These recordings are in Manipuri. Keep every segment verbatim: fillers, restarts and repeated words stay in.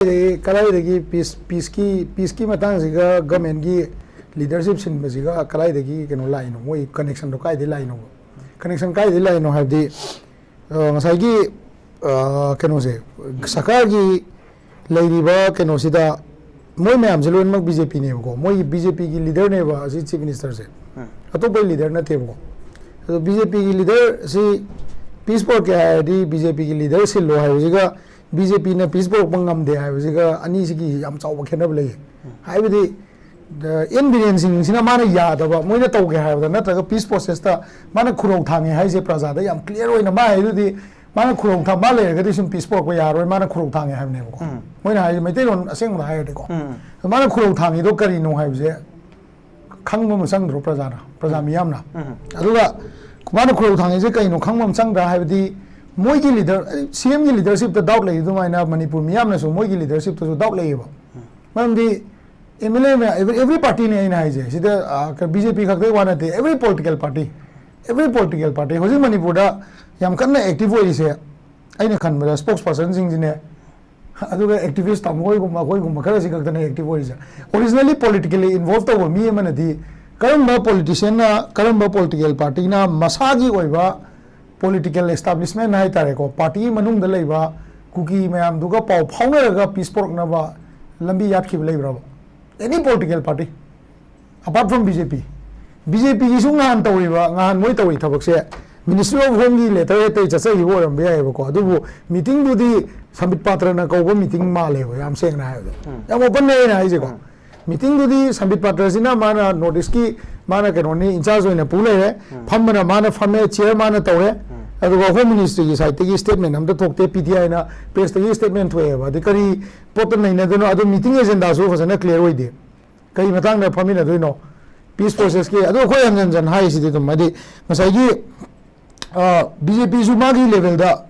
ꯀꯗꯥꯏꯗꯒꯤ ꯀꯗꯥꯏꯗꯒꯤ ꯄꯤꯁ ꯄꯤꯁꯀꯤ ꯄꯤꯁꯀꯤ ꯃꯇꯥꯡꯁꯤꯒ ꯒꯃꯦꯟꯒꯤ ꯂꯤꯗꯔꯁꯤꯞ ꯁꯤꯟꯕꯁꯤꯒ ꯀꯗꯥꯏꯗꯒꯤ ꯀꯩꯅꯣ ꯂꯥꯛꯏꯅꯣ? ꯃꯣꯏ ꯀꯅꯦꯛꯁꯟꯗꯣ ꯀꯥꯏꯗꯒꯤ ꯂꯥꯛꯏꯅꯣ? ꯀꯅꯦꯛꯁꯟ ꯀꯥꯏꯗꯒꯤ ꯂꯥꯛꯏꯅꯣ ꯍꯥꯏꯕꯗꯤ, ꯑ, ꯉꯁꯥꯏꯒꯤ, ꯑ, ꯀꯩꯅꯣꯁꯦ, ꯁꯔꯀꯥꯔꯒꯤ ꯂꯩꯔꯤꯕ ꯀꯩꯅꯣꯁꯤꯗ ꯃꯣꯏ ꯃꯌꯥꯝꯁꯦ ꯂꯣꯏꯅꯃꯛ ꯕꯤ ꯖꯦ ꯄꯤꯅꯦꯕꯀꯣ꯫ ꯃꯣꯏꯒꯤ ꯕꯤ ꯖꯦ ꯄꯤꯒꯤ ꯂꯤꯗꯔꯅꯦꯕ ꯑꯁꯤ ꯆꯤꯐ ꯃꯤꯅꯤꯁꯇꯔꯁꯦ꯫ ꯎꯝ꯫ ꯑꯇꯣꯞꯄ ꯂꯤꯗꯔ ꯅꯠꯇꯦꯕꯀꯣ꯫ ꯑꯗꯣ ꯕꯤ ꯖꯦ ꯄꯤꯒꯤ ꯂꯤꯗꯔꯁꯤ ꯄꯤꯁ ꯄꯣꯔꯛꯀꯦ ꯍꯥꯏꯔꯗꯤ ꯕꯤ ꯖꯦ ꯄꯤꯒꯤ ꯂꯤꯗꯔ ꯁꯤꯜꯂꯣ ꯍꯥꯏꯕꯁꯤꯒ ꯕꯤ ꯖꯦ ꯄꯤꯅ ꯄꯤꯁ ꯄꯣꯔꯛꯄ ꯉꯝꯗꯦ ꯍꯥꯏꯕꯁꯤꯒ ꯑꯅꯤꯁꯤꯒꯤ ꯌꯥꯝ ꯆꯥꯎꯕ ꯈꯦꯠꯅꯕ ꯂꯩꯌꯦ꯫ ꯎꯝ꯫ ꯍꯥꯏꯕꯗꯤ, ꯑ, ꯑꯦꯟ ꯕꯤꯔꯦꯟ ꯁꯤꯡꯁꯤꯅ ꯃꯥꯅ ꯌꯥꯗꯕ, ꯃꯣꯏꯅ ꯇꯧꯒꯦ ꯍꯥꯏꯕꯗ ꯅꯠꯇ꯭ꯔꯒ ꯄꯤꯁ ꯄ꯭ꯔꯣꯁꯦꯁꯇ ꯃꯥꯅ ꯈꯨꯔꯧ ꯊꯥꯡꯉꯦ ꯍꯥꯏꯁꯦ ꯄ꯭ꯔꯖꯥꯗ ꯌꯥꯝ ꯀ꯭ꯂꯤꯌꯥꯔ ꯑꯣꯏꯅ ꯃꯥ ꯍꯥꯏꯗꯨꯗꯤ, ꯃꯥꯅ ꯈꯨꯔꯧ ꯊꯥ-, ꯃꯥ ꯂꯩꯔꯒꯗꯤ ꯁꯨꯝ ꯄꯤꯁ ꯄꯣꯔꯛꯄ ꯌꯥꯔꯣꯏ, ꯃꯥꯅ ꯈꯨꯔꯧ ꯊꯥꯡꯉꯦ ꯍꯥꯏꯕꯅꯦꯕꯀꯣ꯫ ꯎꯝ꯫ ꯃꯣꯏꯅ ꯍꯥꯏꯁꯦ ꯃꯩꯇꯩꯂꯣꯟ ꯑꯁꯦꯡꯕꯗ ꯍꯥꯏꯔꯗꯤꯀꯣ꯫ ꯎꯝ꯫ ꯑꯗꯣ ꯃꯥꯅ ꯈꯨꯔꯧ ꯊꯥꯡꯉꯤꯗꯣ ꯀꯔꯤꯅꯣ ꯍꯥꯏꯕꯁꯦ ꯈꯪꯕ ꯑꯃ ꯆꯪꯗ꯭ꯔꯣ ꯄ꯭ꯔꯖꯥꯅ, ꯄ꯭ꯔꯖꯥ ꯎꯝ꯫ ꯃꯤꯌꯥꯝꯅ? ꯎꯝ꯫ ꯑꯗꯨꯒ ꯃꯥꯅ ꯈꯨꯔꯧ ꯊꯥꯡꯉꯤꯁꯦ ꯀꯩꯅꯣ ꯈꯪꯕ ꯑꯃ ꯆꯪꯗ꯭ꯔꯥ ꯍꯥꯏꯕꯗꯤ, ꯃꯣꯏꯒꯤ ꯂꯤꯗꯔ, ꯁꯤ ꯑꯦꯝꯒꯤ ꯂꯤꯗꯔꯁꯤꯞꯇ ꯗꯥꯎꯠ ꯂꯩ ꯑꯗꯨꯃꯥꯏꯅ ꯃꯅꯤꯄꯨꯔ ꯃꯤꯌꯥꯝꯅꯁꯨ ꯃꯣꯏꯒꯤ ꯂꯤꯗꯔꯁꯤꯞꯇꯁꯨ ꯗꯥꯎꯠ ꯂꯩꯌꯦꯕ꯫ ꯎꯝ꯫ ꯃꯔꯝꯗꯤ ꯑꯦꯝ ꯑꯦꯜ ꯑꯦ ꯃꯌꯥꯝ, ꯑꯦꯚ꯭ꯔꯤ, ꯑꯦꯚ꯭ꯔꯤ ꯄꯥꯔꯇꯤꯅꯦ ꯑꯩꯅ ꯍꯥꯏꯁꯦ꯫ ꯁꯤꯗ, ꯑ, ꯀ-, ꯕꯤ ꯖꯦ ꯄꯤ ꯈꯛꯇꯒꯤ ꯋꯥ ꯅꯠꯇꯦ, every political party, every political party. ꯍꯧꯖꯤꯛ ꯃꯅꯤꯄꯨꯔꯗ ꯌꯥꯝ ꯀꯟꯅ ꯑꯦꯛꯇꯤꯚ ꯑꯣꯏꯔꯤꯁꯦ ꯑꯩꯅ ꯈꯟꯕꯗ ꯁ꯭ꯄꯣꯛꯁ ꯄꯔꯁꯟꯁꯤꯡꯁꯤꯅꯦ, ꯑꯗꯨꯒ ꯑꯦꯛꯇꯤꯚꯤꯁ ꯇꯥꯃꯣ ꯍꯣꯏꯒꯨꯝꯕ, ꯑꯩꯈꯣꯏꯒꯨꯝꯕ ꯈꯔꯁꯤ ꯈꯛꯇꯅꯦ ꯑꯦꯛꯇꯤꯚ ꯑꯣꯏꯔꯤꯁꯦ꯫ ꯑꯣꯔꯤꯖꯤꯅꯦꯜꯂꯤ ꯄꯣꯂꯤꯇꯤꯀꯦꯜꯂꯤ ꯏꯟꯚꯣꯜꯚ ꯇꯧꯕ ꯃꯤ ꯑꯃꯅꯗꯤ ꯀꯔꯝꯕ ꯄꯣꯂꯤꯇꯤꯁꯤꯌꯟꯅ, ꯀꯔꯝꯕ ꯄꯣꯂꯤꯇꯤꯀꯦꯜ ꯄꯥꯔꯇꯤꯅ ꯃꯁꯥꯒꯤ ꯑꯣꯏꯕ ꯄꯣꯂꯤꯇꯤꯀꯦꯜ ꯑꯦꯁꯇꯥꯕ꯭ꯂꯤꯁꯃꯦꯟ ꯍꯥꯏ ꯇꯥꯔꯦꯀꯣ, ꯄꯥꯔꯇꯤꯒꯤ ꯃꯅꯨꯡꯗ ꯂꯩꯕ ꯀꯨꯀꯤ ꯃꯌꯥꯝꯗꯨꯒ ꯄꯥꯎ ꯐꯥꯎꯅꯔꯒ ꯄꯤꯁ ꯄꯨꯔꯛꯅꯕ ꯂꯝꯕꯤ ꯌꯥꯠꯈꯤꯕ ꯂꯩꯕ꯭ꯔꯕ? Any political party, apart from B J P. B J ꯄꯤꯒꯤꯁꯨ ꯉꯍꯥꯟ ꯇꯧꯔꯤꯕ, ꯉꯍꯥꯟ ꯃꯣꯏ ꯇꯧꯔꯤ ꯊꯕꯛꯁꯦ, ꯃꯤꯅꯤꯁꯇ꯭ꯔꯤ ꯑꯣꯐ ꯍꯣꯝꯒꯤ ꯂꯦꯇꯔ ꯍꯦꯛꯇ ꯆꯠꯆꯈꯤꯕ ꯑꯣꯏꯔꯝꯕ ꯌꯥꯏꯑꯕꯀꯣ꯫ ꯑꯗꯨꯕꯨ ꯃꯤꯇꯤꯡꯗꯨꯗꯤ ꯁꯝꯕꯤꯠ ꯄꯥꯇ꯭ꯔꯅ ꯀꯧꯕ ꯃꯤꯇꯤꯡ ꯃꯥꯜꯂꯦꯕ, ꯌꯥꯝ ꯁꯦꯡꯅ ꯍꯥꯏꯔꯕꯗ꯫ ꯎꯝ꯫ ꯌꯥꯝ ꯑꯣꯄꯟꯅꯦ ꯑꯩꯅ ꯍꯥꯏꯁꯦꯀꯣ꯫ ꯎꯝ꯫ ꯃꯤꯇꯤꯡꯗꯨꯗꯤ ꯁꯝꯕꯤꯠ ꯄꯥꯇ꯭ꯔꯁꯤꯅ ꯃꯥꯅ ꯅꯣꯔꯠ ꯏꯁꯀꯤ ꯃꯥꯅ ꯀꯩꯅꯣꯅꯤ, ꯏꯟꯆꯥꯔꯖ ꯑꯣꯏꯅ ꯄꯨ ꯂꯩꯔꯦ꯫ ꯎꯝ꯫ ꯐꯝꯕꯅ ꯃꯥꯅ ꯐꯝꯃꯦ, ꯆꯤꯌꯔ ꯃꯥꯅ ꯇꯧꯔꯦ꯫ ꯎꯝ꯫ ꯑꯗꯨꯒ ꯍꯣꯝ ꯃꯤꯅꯤꯁꯇ꯭ꯔꯤꯒꯤ ꯁꯥꯏꯠꯇꯒꯤ ꯁ꯭ꯇꯦꯠꯃꯦꯟ ꯑꯝꯇ ꯊꯣꯛꯇꯦ, ꯄꯤ ꯇꯤ ꯑꯥꯏꯅ ꯄ꯭ꯔꯦꯁꯇꯒꯤ ꯁ꯭ꯇꯦꯠꯃꯦꯟ ꯊꯣꯛꯑꯦꯕ꯫ ꯑꯗꯩ ꯀꯔꯤ ꯄꯣꯠꯇ ꯅꯩꯅꯗꯣꯏꯅꯣ? ꯑꯗꯨ ꯃꯤꯇꯤꯡ ꯑꯦꯖꯦꯟꯗꯥꯁꯨ ꯐꯖꯅ ꯀ꯭ꯂꯤꯌꯥꯔ ꯑꯣꯏꯗꯦ꯫ ꯀꯔꯤ ꯃꯇꯥꯡꯗ ꯐꯝꯃꯤꯟꯅꯗꯣꯏꯅꯣ? ꯄꯤꯁ ꯄ꯭ꯔꯣꯁꯦꯁꯀꯤ, ꯑꯗꯣ ꯑꯩꯈꯣꯏ ꯍꯟꯖꯟ ꯍꯟꯖꯟ ꯍꯥꯏꯔꯤꯁꯤꯗꯤ ꯑꯗꯨꯝ, ꯍꯥꯏꯗꯤ ꯉꯁꯥꯏꯒꯤ, ꯑ, ꯕꯤ ꯖꯦ ꯄꯤꯁꯨ ꯃꯥꯒꯤ ꯂꯦꯚꯦꯜꯗ,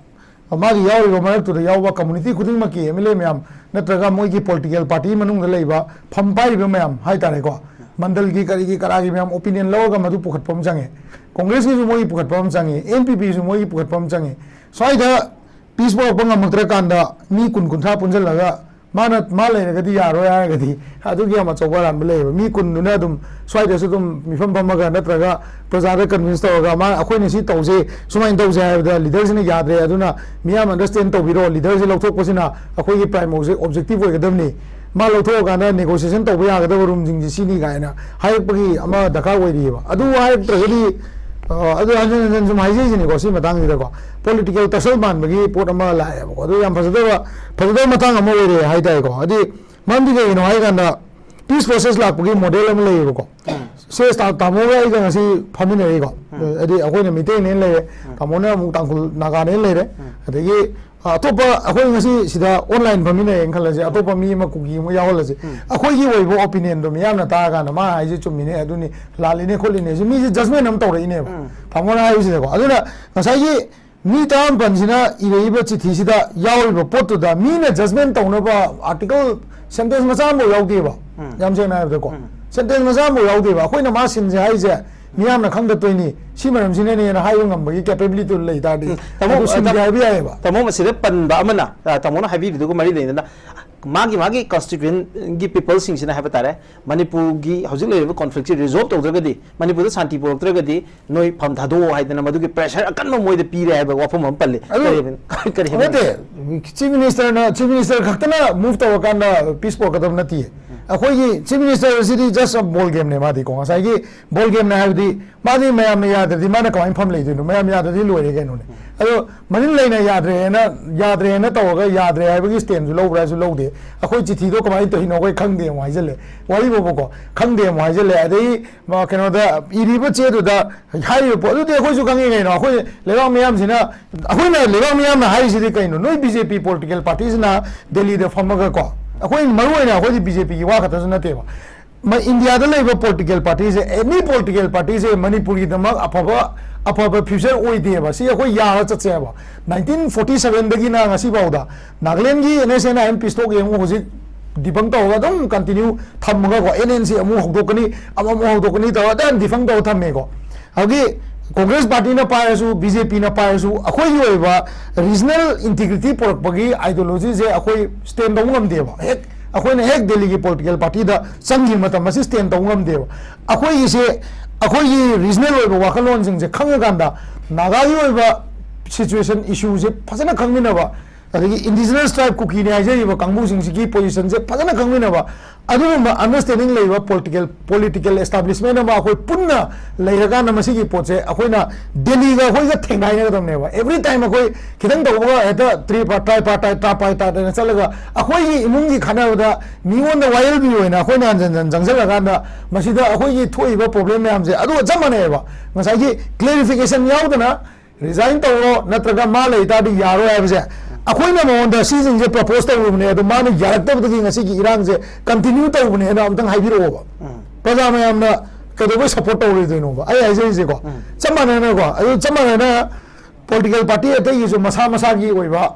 ꯃꯥꯒꯤ ꯌꯥꯎꯔꯤꯕ ꯃꯔꯛꯇꯨꯗ ꯌꯥꯎꯕ ꯀꯝꯃꯨꯅꯤꯇꯤ ꯈꯨꯗꯤꯡꯃꯛꯀꯤ ꯑꯦꯝ ꯑꯦꯜ ꯑꯦ ꯃꯌꯥꯝ ꯅꯠꯇ꯭ꯔꯒ ꯃꯣꯏꯒꯤ ꯄꯣꯂꯤꯇꯤꯀꯦꯜ ꯄꯥꯔꯇꯤ ꯃꯅꯨꯡꯗ ꯂꯩꯕ ꯐꯝ ꯄꯥꯏꯔꯤꯕ ꯃꯌꯥꯝ ꯍꯥꯏ ꯇꯥꯔꯦꯀꯣ, ꯃꯟꯗꯜꯒꯤ ꯀꯔꯤꯒꯤ ꯀꯔꯥꯒꯤ ꯃꯌꯥꯝ ꯑꯣꯄꯤꯅꯤꯌꯟ ꯂꯧꯔꯒ ꯃꯗꯨ ꯄꯨꯈꯠꯄ ꯑꯃ ꯆꯪꯉꯦ꯫ ꯀꯣꯡꯒ꯭ꯔꯦꯁꯀꯤꯁꯨ ꯃꯣꯏꯒꯤ ꯄꯨꯈꯠꯄ ꯑꯃ ꯆꯪꯉꯦ, ꯑꯦꯟ ꯄꯤ ꯄꯤꯁꯨ ꯃꯣꯏꯒꯤ ꯄꯨꯈꯠꯄ ꯑꯃ ꯆꯪꯉꯦ꯫ ꯁ꯭ꯋꯥꯏꯗ ꯄꯤꯁ ꯄꯨꯔꯛꯄ ꯉꯝꯃꯛꯇ꯭ꯔꯀꯥꯟꯗ ꯃꯤ ꯀꯨꯟ ꯀꯨꯟꯊ꯭ꯔꯥ ꯄꯨꯟꯁꯤꯜꯂꯒ ꯃꯥꯅ, ꯃꯥ ꯂꯩꯔꯒꯗꯤ ꯌꯥꯔꯣꯏ ꯍꯥꯏꯔꯒꯗꯤ ꯑꯗꯨꯒꯤ ꯌꯥꯝ ꯑꯆꯧꯕ ꯑꯔꯥꯟꯕ ꯂꯩꯌꯦꯕ꯫ ꯃꯤ ꯀꯨꯟꯗꯨꯅ ꯑꯗꯨꯝ ꯁ꯭ꯋꯥꯏꯗꯁꯨ ꯑꯗꯨꯝ ꯃꯤꯐꯝ ꯐꯝꯃꯒ ꯅꯠꯇ꯭ꯔꯒ ꯄ꯭ꯔꯖꯥꯗ convince ꯇꯧꯔꯒ, "ꯃꯥ, ꯑꯩꯈꯣꯏꯅ ꯁꯤ ꯇꯧꯁꯦ, ꯁꯨꯃꯥꯏꯅ ꯇꯧꯁꯦ" ꯍꯥꯏꯕꯗ leader ꯁꯤꯅ ꯌꯥꯗ꯭ꯔꯦ, ꯑꯗꯨꯅ ꯃꯤꯌꯥꯝ understand ꯇꯧꯕꯤꯔꯣ, leader ꯁꯦ ꯂꯧꯊꯣꯛꯄꯁꯤꯅ ꯑꯩꯈꯣꯏꯒꯤ prime object-, objective ꯑꯣꯏꯒꯗꯕꯅꯤ, ꯃꯥ ꯂꯧꯊꯣꯛꯑꯀꯥꯟꯗ negotiation ꯇꯧꯕ ꯌꯥꯒꯗꯕ room ꯁꯤꯡꯁꯦ ꯁꯤꯅꯤ ꯀꯥꯏꯅ ꯍꯥꯏꯔꯛꯄꯒꯤ ꯑꯃ ꯗꯔꯀꯥꯔ ꯑꯣꯏꯔꯤꯑꯕ꯫ ꯑꯗꯨ ꯍꯥꯏꯔꯛꯇ꯭ꯔꯒꯗꯤ, ꯑ, ꯑꯗꯨ ꯍꯟꯖꯤꯟ ꯍꯟꯖꯤꯟ ꯁꯨꯝ ꯍꯥꯏꯖꯩꯁꯤꯅꯤꯀꯣ, ꯁꯤ ꯃꯇꯥꯡꯁꯤꯗꯀꯣ, political tussle ꯃꯥꯟꯕꯒꯤ ꯄꯣꯠ ꯑꯃ ꯂꯥꯛꯑꯦꯕꯀꯣ꯫ ꯑꯗꯨ ꯌꯥꯝ ꯐꯖꯗꯕ, ꯐꯖꯗꯕ ꯃꯇꯥꯡ ꯑꯃ ꯑꯣꯏꯔꯦ ꯍꯥꯏꯇꯥꯔꯦꯀꯣ꯫ ꯍꯥꯏꯗꯤ ꯃꯔꯝꯗꯤ ꯀꯩꯒꯤꯅꯣ ꯍꯥꯏꯀꯥꯟꯗ, peace process ꯂꯥꯛꯄꯒꯤ model ꯑꯃ ꯂꯩꯌꯦꯕꯀꯣ꯫ ꯁꯦ ꯇꯥ-, ꯇꯥꯃꯣꯒ ꯑꯩꯒ ꯉꯁꯤ ꯐꯝꯃꯤꯟꯅꯔꯤꯀꯣ꯫ ꯍꯥꯏꯗꯤ ꯑꯩꯈꯣꯏꯅ ꯃꯩꯇꯩꯅꯦꯅ ꯂꯩꯔꯦ, ꯇꯥꯃꯣꯅ ꯑꯃꯨꯛ ꯇꯥꯡꯈꯨꯜ ꯅꯥꯒꯥꯅꯦꯅ ꯂꯩꯔꯦ, ꯑꯗꯒꯤ, ꯑ, ꯑꯇꯣꯞꯄ ꯑꯩꯈꯣꯏ ꯉꯁꯤ ꯁꯤꯗ online ꯐꯝꯃꯤꯟꯅꯔꯦꯅ ꯈꯜꯂꯁꯦ, ꯑꯇꯣꯞꯄ ꯃꯤ ꯑꯃ ꯀꯨꯀꯤ ꯑꯃ ꯌꯥꯎꯍꯜꯂꯁꯦ, ꯑꯩꯈꯣꯏꯒꯤ ꯑꯣꯏꯕ opinion ꯗꯣ ꯃꯤꯌꯥꯝꯅ ꯇꯥꯔꯀꯥꯟꯗ ꯃꯥ ꯍꯥꯏꯁꯦ ꯆꯨꯝꯃꯤꯅꯦ, ꯑꯗꯨꯅꯤ, ꯂꯥꯜꯂꯤꯅꯦ ꯈꯣꯠꯂꯤꯅꯦ ꯁꯤ ꯃꯤꯁꯦ judgment ꯑꯃ ꯇꯧꯔꯛꯏꯅꯦꯕ, ꯇꯥꯃꯣꯅ ꯍꯥꯏꯕꯁꯤꯗꯀꯣ꯫ ꯑꯗꯨꯅ ꯉꯁꯥꯏꯒꯤ ꯃꯤ ꯇꯔꯥꯃꯥꯄꯟꯁꯤꯅ ꯏꯔꯛꯏꯕ ꯆꯤꯊꯤꯁꯤꯗ ꯌꯥꯎꯔꯤꯕ ꯄꯣꯠꯇꯨꯗ ꯃꯤꯅ judgment ꯇꯧꯅꯕ article sentence ꯃꯆꯥ ꯑꯃꯐꯥꯎ ꯌꯥꯎꯗꯦꯕ꯫ ꯌꯥꯝ ꯁꯦꯡꯅ ꯍꯥꯏꯕꯗꯀꯣ, sentence ꯃꯆꯥ ꯑꯃꯐꯥꯎ ꯌꯥꯎꯗꯦꯕ꯫ ꯑꯩꯈꯣꯏꯅ ꯃꯥ ꯁꯤꯟꯁꯦ ꯍꯥꯏꯁꯦ ꯃꯤꯌꯥꯝꯅ ꯈꯪꯗꯠꯇꯣꯏꯅꯤ, ꯁꯤ ꯃꯔꯝꯁꯤꯅꯅꯦꯅ ꯍꯥꯏꯕ ꯉꯝꯕꯒꯤ capability ꯗꯨ ꯂꯩ ꯇꯥꯔꯗꯤ, ꯎꯝ, ꯇꯥꯃꯣ, ꯑꯗꯨ ꯁꯤꯟꯒꯦ ꯇꯥꯃꯣ, ꯍꯥꯏꯕ ꯌꯥꯏꯑꯕ꯫ ꯇꯥꯃꯣ, ꯃꯁꯤꯗ ꯄꯟꯕ ꯑꯃꯅ, ꯑ, ꯇꯥꯃꯣꯅ ꯍꯥꯏꯕꯤꯔꯤꯗꯨꯒ ꯃꯔꯤ ꯂꯩꯅꯅ, ꯃꯥꯒꯤ, ꯃꯥꯒꯤ constituent ꯒꯤ people ꯁꯤꯡꯁꯤꯅ ꯍꯥꯏꯕ ꯇꯥꯔꯦ, ꯃꯅꯤꯄꯨꯔꯒꯤ ꯍꯧꯖꯤꯛ ꯂꯩꯔꯤꯕ conflict ꯁꯤ resolve ꯇꯧꯗ꯭ꯔꯒꯗꯤ, ꯃꯅꯤꯄꯨꯔꯗ ꯁꯥꯟꯇꯤ ꯄꯨꯔꯛꯇ꯭ꯔꯒꯗꯤ ꯅꯣꯏ ꯐꯝ ꯊꯥꯗꯣꯛꯑꯣ ꯍꯥꯏꯗꯅ ꯃꯗꯨꯒꯤ pressure ꯑꯀꯟꯕ ꯃꯣꯏꯗ ꯄꯤꯔꯦ ꯍꯥꯏꯕ ꯋꯥꯐꯝ ꯑꯃ ꯄꯜꯂꯤ꯫ ꯑꯗꯨ ꯀꯔꯤ ꯍꯥꯏꯕ-, ꯀꯔꯤ ꯍꯥꯏꯕ-, ꯅꯠꯇꯦ, Chief Minister ꯅ, Chief Minister ꯈꯛꯇꯅ move ꯇꯧꯔꯀꯥꯟꯗ peace ꯄꯨꯔꯛꯀꯗꯕ ꯅꯠꯇꯦ꯫ ꯑꯩꯈꯣꯏꯒꯤ Chief Minister CD just a ball game ꯅꯦ ꯃꯥꯗꯤꯀꯣ꯫ ꯉꯁꯥꯏꯒꯤ ball game ꯅꯦ ꯍꯥꯏꯕꯗꯤ ꯃꯥꯗꯤ ꯃꯌꯥꯝꯅ ꯌꯥꯗ꯭ꯔꯗꯤ ꯃꯥꯅ ꯀꯃꯥꯏꯅ ꯐꯝ ꯂꯩꯗꯣꯏꯅꯣ? ꯃꯌꯥꯝ ꯌꯥꯗ꯭ꯔꯗꯤ ꯂꯣꯏꯔꯦ ꯀꯩꯅꯣꯅꯦ꯫ ꯑꯗꯣ ꯃꯅꯤꯡ ꯂꯩꯅ ꯌꯥꯗ꯭ꯔꯦꯅ, ꯌꯥꯗ꯭ꯔꯦꯅ ꯇꯧꯔꯒ ꯌꯥꯗ꯭ꯔꯦ ꯍꯥꯏꯕꯒꯤ stand ꯁꯨ ꯂꯧꯕ꯭ꯔꯥ ꯍꯥꯏꯁꯨ ꯂꯧꯗꯦ꯫ ꯑꯩꯈꯣꯏ ꯆꯤꯊꯤꯗꯣ ꯀꯃꯥꯏꯅ ꯇꯧꯔꯤꯅꯣ ꯑꯩꯈꯣꯏ ꯈꯪꯗꯦ ꯑꯃꯨꯛ ꯍꯥꯏꯖꯜꯂꯦ꯫ ꯋꯥꯔꯤ ꯐꯥꯎꯕꯀꯣ, ꯈꯪꯗꯦ ꯑꯃꯨꯛ ꯍꯥꯏꯖꯜꯂꯦ꯫ ꯑꯗꯩ ꯃꯥ ꯀꯩꯅꯣꯗ ꯏꯔꯤꯕ ꯆꯦꯗꯨꯗ ꯍꯥꯏꯔꯤꯕ ꯄꯣꯠ ꯑꯗꯨꯗꯤ ꯑꯩꯈꯣꯏꯁꯨ ꯈꯪꯉꯤ ꯀꯩꯅꯣ꯫ ꯑꯩꯈꯣꯏ ꯂꯩꯕꯥꯛ ꯃꯤꯌꯥꯝꯁꯤꯅ, ꯑꯩꯈꯣꯏꯅ ꯂꯩꯕꯥꯛ ꯃꯤꯌꯥꯝꯅ ꯍꯥꯏꯔꯤꯁꯤꯗꯤ ꯀꯩꯅꯣ? ꯅꯣꯏ B J P political party ꯁꯤꯅ ꯗꯦꯜꯂꯤꯗ ꯐꯝꯃꯒꯀꯣ, ꯑꯩꯈꯣꯏ ꯃꯔꯨ ꯑꯣꯏꯅ ꯑꯩꯈꯣꯏꯗꯤ B J P ꯒꯤ ꯋꯥ ꯈꯛꯇꯁꯨ ꯅꯠꯇꯦꯕ, ꯃ-, ꯏꯟꯗꯤꯌꯥꯗ ꯂꯩꯕ political party ꯁꯦ, any political party ꯁꯦ ꯃꯅꯤꯄꯨꯔꯒꯤꯗꯃꯛ ꯑꯐꯕ, ꯑꯐꯕ future ꯑꯣꯏꯗꯦꯕ꯫ ꯁꯤ ꯑꯩꯈꯣꯏ ꯌꯥꯔ ꯆꯠꯁꯦ ꯍꯥꯏꯕ꯫ Nineteen forty seven ꯗꯒꯤꯅ ꯉꯁꯤꯐꯥꯎꯗ ꯅꯥꯒꯥꯂꯦꯟꯒꯤ N S N I M peace talk ꯌꯦꯡꯉꯨ, ꯍꯧꯖꯤꯛ debunk ꯇꯧꯔꯒ ꯑꯗꯨꯝ continue ꯊꯝꯃꯒꯀꯣ, N N C ꯑꯃꯨꯛ ꯍꯧꯗꯣꯛꯀꯅꯤ, ꯑꯃ ꯑꯃꯨꯛ ꯍꯧꯗꯣꯛꯀꯅꯤ ꯇꯧꯔꯒ ꯑꯗꯨꯝ defunct ꯇꯧꯔ ꯊꯝꯃꯦꯀꯣ꯫ ꯑꯗꯨꯒꯤ ꯀꯣꯡꯒ꯭ꯔꯦꯁ ꯄꯥꯔꯇꯤꯅ ꯄꯥꯏꯔꯁꯨ, ꯕꯤ ꯖꯦ ꯄꯤꯅ ꯄꯥꯏꯔꯁꯨ, ꯑꯩꯈꯣꯏꯒꯤ ꯑꯣꯏꯕ ꯔꯤꯖꯅꯦꯜ ꯏꯟꯇꯤꯒ꯭ꯔꯤꯇꯤ ꯄꯨꯔꯛꯄꯒꯤ ꯑꯥꯏꯗꯤꯌꯣꯂꯣꯖꯤꯁꯦ ꯑꯩꯈꯣꯏ ꯁ꯭ꯇꯦꯟ ꯇꯧꯕ ꯉꯝꯗꯦꯕ꯫ ꯍꯦꯛ ꯑꯩꯈꯣꯏꯅ ꯍꯦꯛ ꯗꯦꯜꯂꯤꯒꯤ ꯄꯣꯂꯤꯇꯤꯀꯦꯜ ꯄꯥꯔꯇꯤꯗ ꯆꯪꯈꯤꯕ ꯃꯇꯝ ꯑꯁꯤ ꯁ꯭ꯇꯦꯟ ꯇꯧꯕ ꯉꯝꯗꯦꯕ꯫ ꯑꯩꯈꯣꯏꯒꯤꯁꯦ, ꯑꯩꯈꯣꯏꯒꯤ ꯔꯤꯖꯅꯦꯜ ꯑꯣꯏꯕ ꯋꯥꯈꯜꯂꯣꯟꯁꯤꯡꯁꯦ ꯈꯪꯉꯀꯥꯟꯗ, ꯅꯥꯒꯥꯒꯤ ꯑꯣꯏꯕ ꯁꯤꯆꯨꯋꯦꯁꯟ, ꯏꯁꯨꯁꯦ ꯐꯖꯅ ꯈꯪꯃꯤꯟꯅꯕ, ꯑꯗꯒꯤ ꯏꯟꯗꯤꯖꯤꯅꯁ ꯇ꯭ꯔꯥꯏꯕ ꯀꯨꯀꯤꯅꯤ ꯍꯥꯏꯖꯔꯤꯕ ꯀꯥꯡꯕꯨꯁꯤꯡꯁꯤꯒꯤ ꯄꯣꯖꯤꯁꯟꯁꯦ ꯐꯖꯅ ꯈꯪꯃꯤꯟꯅꯕ, ꯑꯗꯨꯒꯨꯝꯕ ꯑꯟꯗꯔꯁ꯭ꯇꯦꯟꯗꯤꯡ ꯂꯩꯕ ꯄꯣꯂꯤꯇꯤꯀꯦꯜ, ꯄꯣꯂꯤꯇꯤꯀꯦꯜ ꯑꯦꯁꯇꯥꯕ꯭ꯂꯤꯁꯃꯦꯟ ꯑꯃ ꯑꯩꯈꯣꯏ ꯄꯨꯟꯅ ꯂꯩꯔꯀꯥꯟꯗ ꯃꯁꯤꯒꯤ ꯄꯣꯠꯁꯦ ꯑꯩꯈꯣꯏꯅ ꯗꯦꯜꯂꯤꯒ ꯑꯩꯈꯣꯏꯒ ꯊꯦꯡꯒꯥꯏꯅꯒꯗꯕꯅꯦꯕ꯫ ꯑꯦꯕ꯭ꯔꯤ ꯇꯥꯏꯝ ꯑꯩꯈꯣꯏ ꯈꯤꯇꯪ ꯇꯧꯕꯒ ꯍꯦꯛꯇ ꯇ꯭ꯔꯤ ꯄꯥꯔ-, ꯇ꯭ꯔꯥꯏ ꯄꯥꯔ-, ꯇ꯭ꯔꯥꯏ-, ꯇ꯭ꯔꯥꯏ ꯄꯥꯔ-, ꯇ꯭ꯔꯥꯏ ꯄꯥꯔ-, ꯇ꯭ꯔꯥꯏ ꯄꯥꯔ-, ꯇ꯭ꯔꯥꯏ ꯍꯥꯏꯅ ꯆꯠꯂꯒ ꯑꯩꯈꯣꯏꯒꯤ ꯏꯃꯨꯡꯒꯤ ꯈꯠꯅꯕꯗ ꯃꯤꯉꯣꯟꯗ ꯋꯥꯌꯦꯜꯕꯤ ꯑꯣꯏꯅ ꯑꯩꯈꯣꯏꯅ ꯍꯟꯖꯟ ꯍꯟꯖꯟ ꯆꯪꯁꯤꯜꯂꯀꯥꯟꯗ ꯃꯁꯤꯗ ꯑꯩꯈꯣꯏꯒꯤ ꯊꯣꯛꯏꯕ ꯄ꯭ꯔꯣꯕ꯭ꯂꯦꯝ ꯃꯌꯥꯝꯁꯦ ꯑꯗꯨꯒ ꯆꯞ ꯃꯥꯟꯅꯩꯑꯕ꯫ ꯉꯁꯥꯏꯒꯤ ꯀ꯭ꯂꯦꯔꯤꯐꯤꯀꯦꯁꯟ ꯌꯥꯎꯗꯅ ꯔꯤꯖꯥꯏꯟ ꯇꯧꯔꯣ, ꯅꯠꯇ꯭ꯔꯒ ꯃꯥ ꯂꯩ ꯇꯥꯔꯗꯤ ꯌꯥꯔꯣꯏ ꯍꯥꯏꯕꯁꯦ ꯑꯩꯈꯣꯏꯅ ꯃꯉꯣꯟꯗ ꯁꯤꯁꯤꯡꯁꯦ ꯄ꯭ꯔꯄꯣꯁ ꯇꯧꯔꯨꯕꯅꯦ, ꯑꯗꯣ ꯃꯥꯅ ꯌꯥꯔꯛꯇꯕꯗꯒꯤ ꯉꯁꯤꯒꯤ ꯏꯔꯥꯡꯁꯦ ꯀꯟꯇꯤꯅ꯭ꯌꯨ ꯇꯧꯕꯅꯦꯅ ꯑꯝꯇꯪ ꯍꯥꯏꯕꯤꯔꯛꯑꯣꯕ꯫ ꯎꯝ꯫ ꯄ꯭ꯔꯖꯥ ꯃꯌꯥꯝꯅ ꯀꯩꯗꯧꯕꯩ ꯁꯞꯄꯣꯔꯠ ꯇꯧꯔꯣꯏꯗꯣꯏꯅꯣꯕ? ꯑꯩ ꯍꯥꯏꯖꯔꯤꯁꯦꯀꯣ, ꯎꯝ꯫ ꯆꯞ ꯃꯥꯟꯅꯅꯀꯣ, ꯑꯗꯨ ꯆꯞ ꯃꯥꯟꯅꯅ ꯄꯣꯂꯤꯇꯤꯀꯦꯜ ꯄꯥꯔꯇꯤ ꯑꯇꯩꯒꯤꯁꯨ ꯃꯁꯥ ꯃꯁꯥꯒꯤ ꯑꯣꯏꯕ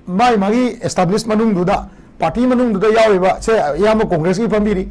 ꯃꯥꯒꯤ ꯃꯥꯒꯤ ꯑꯦꯁꯇꯥꯕ꯭ꯂꯤꯁ ꯃꯅꯨꯡꯗꯨꯗ, ꯄꯥꯔꯇꯤ ꯃꯅꯨꯡꯗꯨꯗ ꯌꯥꯎꯔꯤꯕ, ꯁꯦ, ꯑꯌꯥꯝꯕ ꯀꯣꯡꯒ꯭ꯔꯦꯁꯀꯤ ꯐꯝꯕꯤꯔꯤ,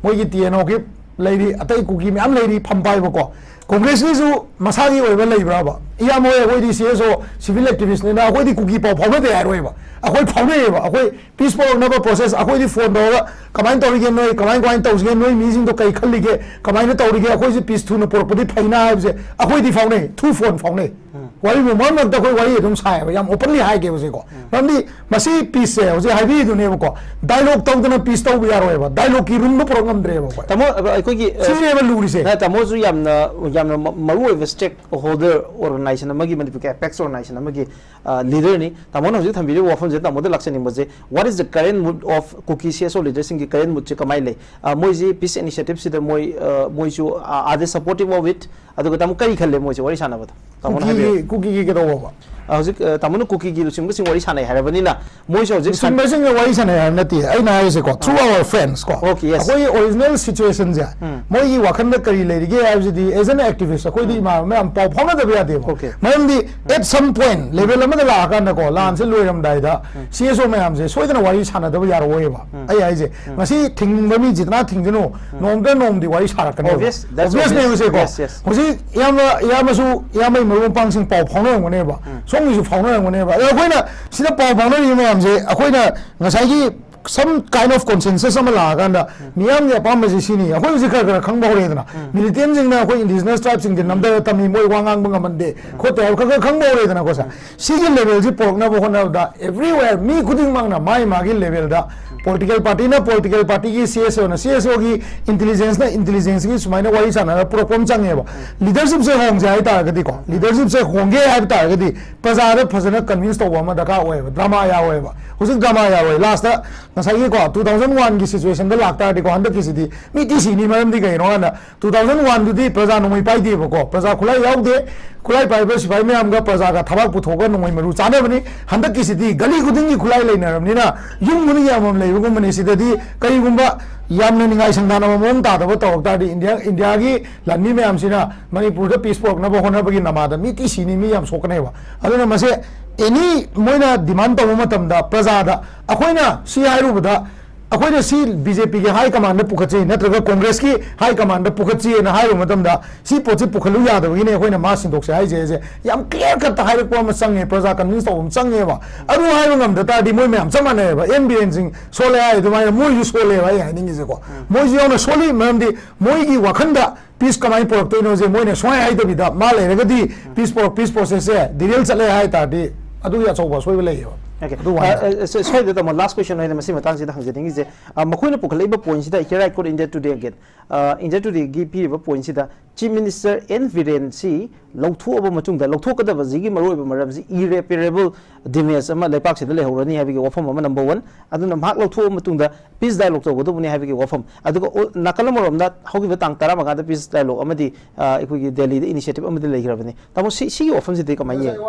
ꯃꯣꯏꯒꯤ ꯇꯤ ꯑꯦꯟ ꯑꯣꯒꯤ ꯂꯩꯔꯤ, ꯑꯇꯩ ꯀꯨꯀꯤ ꯃꯌꯥꯝ ꯂꯩꯔꯤ ꯐꯝ ꯄꯥꯏꯕꯀꯣ꯫ ꯀꯣꯡꯒ꯭ꯔꯦꯁꯀꯤꯁꯨ ꯃꯁꯥꯒꯤ ꯑꯣꯏꯕ ꯂꯩꯕ꯭ꯔꯕ? ꯏꯌꯥꯝꯕ ꯍꯣꯏ, ꯑꯩꯈꯣꯏꯗꯤ ꯁꯤ ꯑꯦꯁ ꯑꯣ, ꯁꯤꯚꯤꯜ ꯑꯦꯛꯇꯤꯚꯤꯁꯅꯤꯅ ꯑꯩꯈꯣꯏꯗꯤ ꯀꯨꯀꯤ ꯄꯥꯎ ꯐꯥꯎꯅꯗꯦ ꯍꯥꯏꯔꯣꯏꯕ꯫ ꯑꯩꯈꯣꯏ ꯐꯥꯎꯅꯩꯌꯦꯕ꯫ ꯑꯩꯈꯣꯏ ꯄꯤꯁ ꯄꯨꯔꯛꯅꯕ ꯄ꯭ꯔꯣꯁꯦꯁ ꯑꯩꯈꯣꯏꯗꯤ ꯐꯣꯟ ꯇꯧꯔꯒ ꯀꯃꯥꯏꯅ ꯇꯧꯔꯤꯒꯦ, ꯅꯣꯏ ꯀꯃꯥꯏ, ꯀꯃꯥꯏꯅ ꯇꯧꯁꯤꯒꯦ, ꯅꯣꯏ ꯃꯤꯁꯤꯡꯗꯣ ꯀꯩ ꯈꯜꯂꯤꯒꯦ, ꯀꯃꯥꯏꯅ ꯇꯧꯔꯤꯒꯦ, ꯑꯩꯈꯣꯏꯁꯦ ꯄꯤꯁ ꯊꯨꯅ ꯄꯨꯔꯛꯄꯗꯤ ꯐꯩꯅ ꯍꯥꯏꯕꯁꯦ ꯑꯩꯈꯣꯏꯗꯤ ꯐꯥꯎꯅꯩ, ꯊ꯭ꯔꯨ ꯐꯣꯟ ꯐꯥꯎꯅꯩ꯫ ꯎꯝ꯫ ꯋꯥꯔꯤꯕꯨ ꯃꯔꯛ ꯃꯔꯛꯇ ꯑꯩꯈꯣꯏ ꯋꯥꯔꯤ ꯑꯗꯨꯝ ꯁꯥꯏꯌꯦꯕ, ꯌꯥꯝ ꯑꯣꯄꯟꯂꯤ ꯍꯥꯏꯒꯦꯕ ꯁꯤꯀꯣ꯫ ꯎꯝ꯫ ꯃꯔꯝꯗꯤ ꯃꯁꯤ ꯄꯤꯁꯁꯦ ꯍꯧꯖꯤꯛ ꯍꯥꯏꯕꯤꯗꯨꯅꯦꯕꯀꯣ, ꯗꯥꯏꯂꯣꯛ ꯇꯧꯗꯅ ꯄꯤꯁ ꯇꯧꯕ ꯌꯥꯔꯣꯏꯕ, ꯗꯥꯏꯂꯣꯛꯀꯤ ꯔꯨꯝꯗꯣ ꯄꯨꯔꯛ ꯉꯝꯗ꯭ꯔꯦꯕ ꯑꯩꯈꯣꯏ꯫ ꯇꯥꯃꯣ, ꯑꯩꯈꯣꯏꯒꯤ, ꯑ, ꯁꯤꯅꯦꯕ ꯂꯨꯔꯤꯁꯦ꯫ ꯅ ꯇꯥꯃꯣꯁꯨ ꯌꯥꯝꯅ, ꯌꯥꯝꯅ ꯃ-, ꯃꯔꯨꯑꯣꯏꯕ ꯁ꯭ꯇꯦꯛ ꯍꯣꯜꯗꯔ ꯑꯣꯔꯒꯅꯥꯏꯖꯦꯁꯟ ꯑꯃꯒꯤ, ꯃꯅꯤꯄꯨꯔꯒꯤ ꯑꯦꯄꯦꯛꯁ ꯑꯣꯔꯒꯅꯥꯏꯖꯦꯁꯟ ꯑꯃꯒꯤ, ꯑ, ꯂꯤꯗꯔꯅꯤ꯫ ꯇꯥꯃꯣꯅ ꯍꯧꯖꯤꯛ ꯊꯝꯕꯤꯔꯤꯕ ꯋꯥꯐꯝꯁꯤꯗ ꯇꯥꯃꯣꯗ ꯂꯥꯛꯆꯅꯤꯡꯕꯁꯦ, what is the current mood of Kuki C S O leaderꯁꯤꯡꯒꯤ current moodꯁꯦ ꯀꯃꯥꯏꯅ ꯂꯩ? ꯑ, ꯃꯣꯏꯁꯤ ꯄꯤꯁ ꯏꯅꯤꯁꯤꯌꯦꯇꯤꯚꯁꯤꯗ ꯃꯣꯏ, ꯑ, ꯃꯣꯏꯁꯨ, ꯑ, are they supportive of it? ꯑꯗꯨꯒ ꯇꯥꯃꯣ ꯀꯔꯤ ꯈꯜꯂꯦ ꯃꯣꯏꯁꯦ ꯋꯥꯔꯤ ꯁꯥꯟꯅꯕꯗ? ꯇꯥꯃꯣꯅ ꯀꯨꯀꯤꯒꯤ, ꯍꯥꯏꯕꯤꯌꯨ꯫ ꯀꯨꯀꯤꯒꯤ ꯀꯩꯗꯧꯕ? ꯍꯧꯖꯤꯛ ꯇꯥꯃꯣꯅ ꯀꯨꯀꯤꯒꯤ ꯂꯨꯆꯤꯡꯕꯁꯤꯡ ꯋꯥꯔꯤ ꯁꯥꯟꯅꯩ ꯍꯥꯏꯔꯕꯅꯤꯅ, ꯃꯣꯏꯁꯨ ꯍꯧꯖꯤꯛ ꯂꯨꯆꯤꯡꯕꯁꯤꯡꯅ ꯋꯥꯔꯤ ꯁꯥꯟꯅꯩ ꯍꯥꯏꯕ ꯅꯠꯇꯦ, ꯑꯩꯅ ꯍꯥꯏꯔꯤꯁꯦꯀꯣ, through our friends ꯀꯣ, Okay, yes. ꯑꯩꯈꯣꯏꯒꯤ original situation ꯁꯦ, ꯃꯣꯏꯒꯤ ꯋꯥꯈꯜꯗ ꯀꯔꯤ ꯂꯩꯔꯤꯒꯦ ꯍꯥꯏꯕꯁꯤꯗꯤ, as an activist, ꯑꯩꯈꯣꯏꯗꯤ ꯏꯃꯥꯟꯅꯕ ꯃꯌꯥꯝ ꯄꯥꯎ ꯐꯥꯎꯅꯗꯕ ꯌꯥꯗꯦꯕ꯫ Okay. ꯃꯔꯝꯗꯤ at some point level ꯑꯃꯗ ꯂꯥꯛꯑꯀꯥꯟꯗꯀꯣ, ꯂꯥꯟꯁꯦ ꯂꯣꯏꯔꯝꯗꯥꯏꯗ C S O ꯃꯌꯥꯝꯁꯦ ꯁꯣꯏꯗꯅ ꯋꯥꯔꯤ ꯁꯥꯟꯅꯗꯕ ꯌꯥꯔꯛꯑꯣꯏꯕ꯫ ꯑꯩ ꯍꯥꯏꯁꯦ, ꯉꯁꯤ ꯊꯤꯡꯕ ꯃꯤ ꯖꯤꯇꯅ ꯊꯤꯡꯖꯅꯨ, ꯅꯣꯡꯃꯗ ꯅꯣꯡꯃꯗꯤ ꯋꯥꯔꯤ ꯁꯥꯔꯛꯀꯅꯦꯕ꯫ Obvious, that's Obvious obvious. ꯅꯦꯕꯁꯦꯀꯣ꯫ Yes, yes. ꯍꯧꯖꯤꯛ ꯏꯌꯥꯝꯕ, ꯏꯌꯥꯝꯕꯁꯨ, ꯏꯌꯥꯝꯕꯒꯤ ꯃꯔꯨꯞ ꯃꯄꯥꯡꯁꯤꯡ ꯄꯥꯎ ꯐꯥꯎꯅꯔꯝꯒꯅꯦꯕ, ꯁꯣꯝꯒꯤꯁꯨ ꯐꯥꯎꯅꯔꯝꯒꯅꯦꯕ꯫ ꯑꯗꯣ ꯑꯩꯈꯣꯏꯅ ꯁꯤꯗ ꯄꯥꯎ ꯐꯥꯎꯅꯔꯤꯕ ꯃꯌꯥꯝꯁꯦ, ꯑꯩꯈꯣꯏꯅ ꯉꯁꯥꯏꯒꯤ some kind of consensus ꯑꯃ ꯂꯥꯛꯑꯀꯥꯟꯗ, ꯃꯤꯌꯥꯝꯒꯤ ꯑꯄꯥꯝꯕꯁꯤ ꯁꯤꯅꯤ, ꯑꯩꯈꯣꯏ ꯍꯧꯖꯤꯛ ꯈꯔ ꯈꯔ ꯈꯪꯕ ꯍꯧꯔꯦꯗꯅ, militantꯁꯤꯡꯅ ꯑꯩꯈꯣꯏ indigenous tribeꯁꯤꯡꯁꯦ ꯅꯝꯊꯔ ꯊꯝꯃꯤ, ꯃꯣꯏ ꯋꯥ ꯉꯥꯡꯕ ꯉꯝꯍꯟꯗꯦ ꯈꯣꯠꯇꯦ ꯍꯥꯏꯕ ꯈꯔ ꯈꯔ ꯈꯪꯕ ꯍꯧꯔꯦꯗꯅꯀꯣ ꯁꯥꯔ꯫ ꯁꯤꯒꯤ levelꯁꯤ ꯄꯨꯔꯛꯅꯕ ꯍꯣꯠꯅꯕꯗ, everywhere ꯃꯤ ꯈꯨꯗꯤꯡꯃꯛꯅ ꯃꯥꯒꯤ ꯃꯥꯒꯤ levelꯗ, political partyꯅ political partyꯒꯤ, C S Oꯅ C S Oꯒꯤ, intelligenceꯅ intelligenceꯒꯤ ꯁꯨꯃꯥꯏꯅ ꯋꯥꯔꯤ ꯁꯥꯟꯅꯔꯒ ꯄꯨꯔꯛꯄ ꯑꯃ ꯆꯪꯉꯦꯕ꯫ Leadershipꯁꯦ ꯍꯣꯡꯁꯦ ꯍꯥꯏꯇꯥꯔꯒꯗꯤꯀꯣ, leadershipꯁꯦ ꯍꯣꯡꯒꯦ ꯍꯥꯏꯕ ꯇꯥꯔꯒꯗꯤ, ꯄ꯭ꯔꯖꯥꯗ ꯐꯖꯅ convince ꯇꯧꯕ ꯑꯃ ꯗꯔꯀꯥꯔ ꯑꯣꯏꯌꯦꯕ꯫ Drama ꯌꯥꯔꯣꯏꯕ꯫ ꯍꯧꯖꯤꯛ drama ꯌꯥꯔꯣꯏ꯫ Lastꯇ ꯉꯁꯥꯏꯒꯤꯀꯣ, two thousand oneꯒꯤ situationꯗ ꯂꯥꯛꯇꯥꯔꯗꯤꯀꯣ, ꯍꯟꯗꯛꯀꯤꯁꯤꯗꯤ ꯃꯤ ꯊꯤ ꯁꯤꯅꯤ꯫ ꯃꯔꯝꯗꯤ ꯀꯩꯅꯣ ꯍꯥꯏꯅ, two thousand oneꯗꯨꯗꯤ ꯄ꯭ꯔꯖꯥ ꯅꯣꯡꯃꯩ ꯄꯥꯏꯗꯦꯕꯀꯣ, ꯄ꯭ꯔꯖꯥ ꯈꯨꯠꯂꯥꯏ ꯌꯥꯎꯗꯦ꯫ ꯈꯨꯠꯂꯥꯏ ꯄꯥꯏꯕ ꯁꯤꯐꯥꯏ ꯃꯌꯥꯝꯒ ꯄ꯭ꯔꯖꯥꯒ ꯊꯕꯥꯛ ꯄꯨꯊꯣꯛꯑꯒ ꯅꯣꯡꯃꯩ ꯃꯔꯨ ꯆꯥꯅꯕꯅꯤ꯫ ꯍꯟꯗꯛꯀꯤꯁꯤꯗꯤ ꯒꯂꯤ ꯈꯨꯗꯤꯡꯒꯤ ꯈꯨꯠꯂꯥꯏ ꯂꯩꯅꯔꯕꯅꯤꯅ, ꯌꯨꯝ ꯈꯨꯗꯤꯡꯒꯤ ꯑꯃꯃꯝ ꯂꯩꯕꯒꯨꯝꯕꯅꯤ꯫ ꯁꯤꯗꯗꯤ ꯀꯔꯤꯒꯨꯝꯕ ꯌꯥꯝꯅ ꯅꯤꯡꯉꯥꯏ ꯁꯪꯗꯥꯅꯕ ꯃꯑꯣꯡ ꯇꯥꯗꯕ ꯇꯧꯔꯛ ꯇꯥꯔꯗꯤ, ꯏꯟꯗꯤꯌꯥ, ꯏꯟꯗꯤꯌꯥꯒꯤ ꯂꯥꯟꯃꯤ ꯃꯌꯥꯝꯁꯤꯅ ꯃꯅꯤꯄꯨꯔꯗ peace ꯄꯨꯔꯛꯅꯕ ꯍꯣꯠꯅꯕꯒꯤ ꯅꯃꯥꯗ ꯃꯤ ꯊꯤ ꯁꯤꯅꯤ, ꯃꯤ ꯌꯥꯝ ꯁꯣꯛꯀꯅꯦꯕ꯫ ꯑꯗꯨꯅ ꯃꯁꯦ any ꯃꯣꯏꯅ demand ꯇꯧꯕ ꯃꯇꯝꯗ ꯄ꯭ꯔꯖꯥꯗ, ꯑꯩꯈꯣꯏꯅ ꯁꯤ ꯍꯥꯏꯔꯨꯕꯗ, ꯑꯩꯈꯣꯏꯅ ꯁꯤ BJPꯒꯤ high commandꯗ ꯄꯨꯈꯠꯁꯤ ꯅꯠꯇ꯭ꯔꯒ Congressꯀꯤ high commandꯗ ꯄꯨꯈꯠꯁꯤꯅ ꯍꯥꯏꯔꯨꯕ ꯃꯇꯝꯗ, ꯁꯤ ꯄꯣꯠꯁꯤ ꯄꯨꯈꯠꯂꯨ ꯌꯥꯗꯕꯒꯤꯅꯦ ꯑꯩꯈꯣꯏꯅ ꯃꯥ ꯁꯤꯟꯗꯣꯛꯁꯦ ꯍꯥꯏꯁꯦ, ꯍꯥꯏꯁꯦ ꯌꯥꯝ clear cutꯇ ꯍꯥꯏꯔꯛꯄ ꯑꯃ ꯆꯪꯉꯦ, ꯄ꯭ꯔꯖꯥ convince ꯇꯧꯕ ꯑꯃ ꯆꯪꯉꯦꯕ꯫ ꯑꯗꯨ ꯍꯥꯏꯕ ꯉꯝꯗ ꯇꯥꯔꯗꯤ ꯃꯣꯏ ꯃꯌꯥꯝ ꯆꯞ ꯃꯥꯟꯅꯩꯑꯕ꯫ ꯑꯦꯟ ꯕꯤꯔꯦꯟ ꯁꯤꯡ ꯁꯣꯜꯂꯦ ꯍꯥꯏ ꯑꯗꯨꯃꯥꯏꯅ ꯃꯣꯏꯁꯨ ꯁꯣꯜꯂꯦꯕ꯫ ꯑꯩ ꯍꯥꯏꯅꯤꯡꯉꯤꯁꯦꯀꯣ, ꯃꯣꯏꯁꯨ ꯌꯥꯎꯅ ꯁꯣꯜꯂꯤ꯫ ꯃꯔꯝꯗꯤ ꯃꯣꯏꯒꯤ ꯋꯥꯈꯟꯗ peace ꯀꯃꯥꯏꯅ ꯄꯨꯔꯛꯇꯣꯏꯅꯣꯁꯦ ꯃꯣꯏꯅ ꯁꯨꯡꯍꯥꯏ ꯍꯥꯏꯗꯕꯤꯗ, ꯃꯥ ꯂꯩꯔꯒꯗꯤ peace ꯄꯨꯔꯛ-, peace processꯁꯦ derail ꯆꯠꯂꯦ ꯍꯥꯏ ꯇꯥꯔꯗꯤ, ꯑꯗꯨꯒꯤ ꯑꯆꯧꯕ ꯑꯁꯣꯏꯕ ꯂꯩꯌꯦꯕ꯫ Okay. ꯑꯗꯨ ꯋꯥꯅꯤ꯫ ꯑ, ꯑ, ꯁꯣ-, ꯁꯣꯏꯗꯅ ꯇꯥꯃꯣ, ꯂꯥꯁ ꯀ꯭ꯋꯦꯁꯟ ꯑꯣꯏꯅ ꯃꯁꯤ ꯃꯇꯥꯡꯁꯤꯗ ꯍꯪꯖꯅꯤꯡꯉꯤꯁꯦ, ꯑ, ꯃꯈꯣꯏꯅ ꯄꯨꯈꯠꯂꯛꯏꯕ ꯄꯣꯏꯟꯁꯤꯗ, here I quote India Today again, ꯑ, India Todayꯒꯤ ꯄꯤꯔꯤꯕ ꯄꯣꯏꯟꯁꯤꯗ, Chief Minister N Biren ꯁꯤ ꯂꯧꯊꯣꯛꯑꯕ ꯃꯇꯨꯡꯗ, ꯂꯧꯊꯣꯛꯀꯗꯕꯁꯤꯒꯤ ꯃꯔꯨꯑꯣꯏꯕ ꯃꯔꯝꯁꯤ irreparable damage ꯑꯃ ꯂꯩꯄꯥꯛꯁꯤꯗ ꯂꯩꯍꯧꯔꯅꯤ ꯍꯥꯏꯕꯒꯤ ꯋꯥꯐꯝ ꯑꯃ, number one꯫ ꯑꯗꯨꯅ ꯃꯍꯥꯛ ꯂꯧꯊꯣꯛꯑꯕ ꯃꯇꯨꯡꯗ peace dialogue ꯇꯧꯒꯗꯕꯅꯤ ꯍꯥꯏꯕꯒꯤ ꯋꯥꯐꯝ꯫ ꯑꯗꯨꯒ ꯑꯣ-, ꯅꯥꯀꯜ ꯑꯃꯔꯣꯝꯗ ꯍꯧꯈꯤꯕ ꯇꯥꯡ ꯇꯔꯥꯃꯉꯥꯗ peace dialogue ꯑꯃꯗꯤ, ꯑ, ꯑꯩꯈꯣꯏꯒꯤ ꯗꯦꯜꯂꯤꯗ initiative ꯑꯃꯗꯤ ꯂꯩꯈ꯭ꯔꯕꯅꯤ꯫ ꯇꯥꯃꯣ, ꯁꯤ-, ꯁꯤꯒꯤ ꯋꯥꯐꯝꯁꯤꯗꯤ ꯀꯃꯥꯏꯅ ꯌꯦꯡꯉꯤ?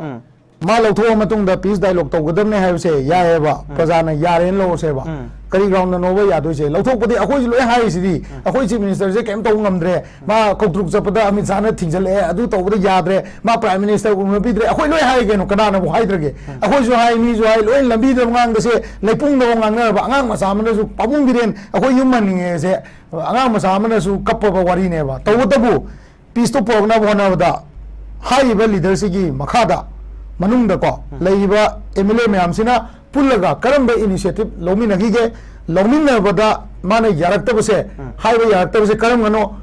ꯎꯝ꯫ ꯃꯥ ꯂꯧꯊꯣꯛꯑ ꯃꯇꯨꯡꯗ peace dialogue ꯇꯧꯒꯗꯕꯅꯦ ꯍꯥꯏꯕꯁꯦ ꯌꯥꯏꯑꯕ, ꯎꯝ꯫ ꯄ꯭ꯔꯖꯥꯅ ꯌꯥꯔꯦꯅ ꯂꯧꯔꯁꯦꯕ꯫ ꯎꯝ꯫ ꯀꯔꯤ groundꯗꯅꯣꯕ ꯌꯥꯗꯣꯏꯁꯦ? ꯂꯧꯊꯣꯛꯄꯗꯤ ꯑꯩꯈꯣꯏꯁꯨ ꯂꯣꯏ ꯍꯥꯏꯔꯤꯁꯤꯗꯤ, ꯎꯝ꯫ ꯑꯩꯈꯣꯏ Chief Ministerꯁꯦ ꯀꯩꯝ ꯇꯧꯕ ꯉꯝꯗ꯭ꯔꯦ, ꯃꯥ ꯀꯧꯇ꯭ꯔꯨꯛ ꯆꯠꯄꯗ ꯑꯃꯤꯠ ꯁꯥꯍꯅ ꯊꯤꯡꯖꯜꯂꯛꯑꯦ, ꯑꯗꯨ ꯇꯧꯕꯗ ꯌꯥꯗ꯭ꯔꯦ, ꯃꯥ Prime Minister ꯎꯅꯕꯤꯗ꯭ꯔꯦ, ꯑꯩꯈꯣꯏ ꯂꯣꯏ ꯍꯥꯏ ꯀꯩꯅꯣ, ꯀꯅꯥꯅꯕꯨ ꯍꯥꯏꯗ꯭ꯔꯒꯦ? ꯎꯝ꯫ ꯑꯩꯈꯣꯏꯁꯨ ꯍꯥꯏ, ꯃꯤꯁꯨ ꯍꯥꯏ, ꯂꯣꯏ ꯂꯝꯕꯤꯗ ꯉꯥꯡꯕꯁꯦ, ꯂꯩꯄꯨꯡꯗꯐꯥꯎ ꯉꯥꯡꯅꯔꯕ, ꯑꯉꯥꯡ ꯃꯆꯥ ꯑꯃꯅꯁꯨ, "ꯄꯥꯕꯨꯡ ꯕꯤꯔꯦꯟ, ꯑꯩꯈꯣꯏ ꯌꯨꯝ ꯍꯟꯅꯤꯡꯉꯦꯁꯦ", ꯑꯉꯥꯡ ꯃꯆꯥ ꯑꯃꯅꯁꯨ ꯀꯞꯄꯕ ꯋꯥꯔꯤꯅꯦꯕ꯫ ꯇꯧꯕꯇꯕꯨ peaceꯇꯨ ꯄꯨꯔꯛꯅꯕ ꯍꯣꯠꯅꯕꯗ ꯍꯥꯏꯔꯤꯕ leaderꯁꯤꯒꯤ ꯃꯈꯥꯗ, ꯃꯅꯨꯡꯗꯀꯣ, ꯎꯝ꯫ ꯂꯩꯔꯤꯕ MLA ꯃꯌꯥꯝꯁꯤꯅ ꯄꯨꯜꯂꯒ ꯀꯔꯝꯕ initiative ꯂꯧꯃꯤꯟꯅꯈꯤꯒꯦ, ꯂꯧꯃꯤꯟꯅꯕꯗ ꯃꯥꯅ ꯌꯥꯔꯛꯇꯕꯁꯦ, ꯎꯝ꯫ ꯍꯥꯏꯕ ꯌꯥꯔꯛꯇꯕꯁꯦ ꯀꯔꯝꯕꯅꯣ,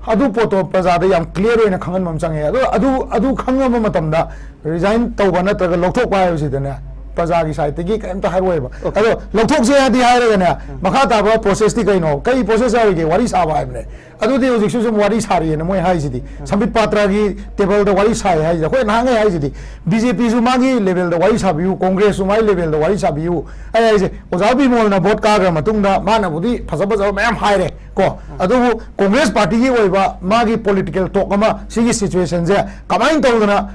ꯑꯗꯨ ꯄꯣꯠꯇꯣ ꯄ꯭ꯔꯖꯥꯗ ꯌꯥꯝ clear ꯑꯣꯏꯅ ꯈꯪꯍꯟꯕ ꯑꯃ ꯆꯪꯉꯦ꯫ ꯑꯗꯣ ꯑꯗꯨ, ꯑꯗꯨ ꯈꯪꯉꯕ ꯃꯇꯝꯗ resign ꯇꯧꯕ ꯅꯠꯇ꯭ꯔꯒ ꯂꯧꯊꯣꯛꯄ ꯍꯥꯏꯕꯁꯤꯗꯅꯦ, ꯄ꯭ꯔꯖꯥꯒꯤ sideꯇꯒꯤ ꯀꯔꯤꯝꯇ ꯍꯥꯏꯔꯣꯏꯕ꯫ Okay. ꯑꯗꯣ ꯂꯧꯊꯣꯛꯁꯦ ꯍꯥꯏꯗꯤ ꯍꯥꯏꯔꯒꯅꯦ, ꯎꯝ꯫ ꯃꯈꯥ ꯇꯥꯕ processꯇꯤ ꯀꯩꯅꯣ? ꯀꯔꯤ process ꯌꯥꯎꯔꯤꯒꯦ? ꯋꯥꯔꯤ ꯁꯥꯕ ꯍꯥꯏꯕꯅꯦ꯫ ꯑꯗꯨꯗꯤ ꯍꯧꯖꯤꯛꯁꯨ ꯁꯨꯝ ꯋꯥꯔꯤ ꯁꯥꯔꯤꯑꯅ ꯃꯣꯏ ꯍꯥꯏꯁꯤꯗꯤ꯫ ꯎꯝ꯫ ꯁꯝꯕꯤꯠ ꯄꯥꯇ꯭ꯔꯒꯤ tableꯗ ꯋꯥꯔꯤ ꯁꯥꯏ ꯍꯥꯏꯁꯤꯗꯤ꯫ ꯑꯩꯈꯣꯏ ꯅꯍꯥꯟꯉꯩ ꯍꯥꯏꯁꯤꯗꯤ, BJPꯁꯨ ꯃꯥꯒꯤ levelꯗ ꯋꯥꯔꯤ ꯁꯥꯕꯤꯌꯨ, Congressꯁꯨ ꯃꯥꯒꯤ levelꯗ ꯋꯥꯔꯤ ꯁꯥꯕꯤꯌꯨ꯫ ꯑꯩ ꯍꯥꯏꯁꯦ, ꯑꯣꯖꯥ ꯕꯤꯃꯣꯜꯅ vote ꯀꯥꯈ꯭ꯔ ꯃꯇꯨꯡꯗ ꯃꯥꯅꯕꯨꯗꯤ ꯐꯖ ꯐꯖꯕ ꯃꯌꯥꯝ ꯍꯥꯏꯔꯦ ꯀꯣ꯫ ꯎꯝ꯫ ꯑꯗꯨꯕꯨ Congress partyꯒꯤ ꯑꯣꯏꯕ ꯃꯥꯒꯤ political talk ꯑꯃ ꯁꯤꯒꯤ situationꯁꯦ ꯀꯃꯥꯏꯅ ꯇꯧꯗꯅ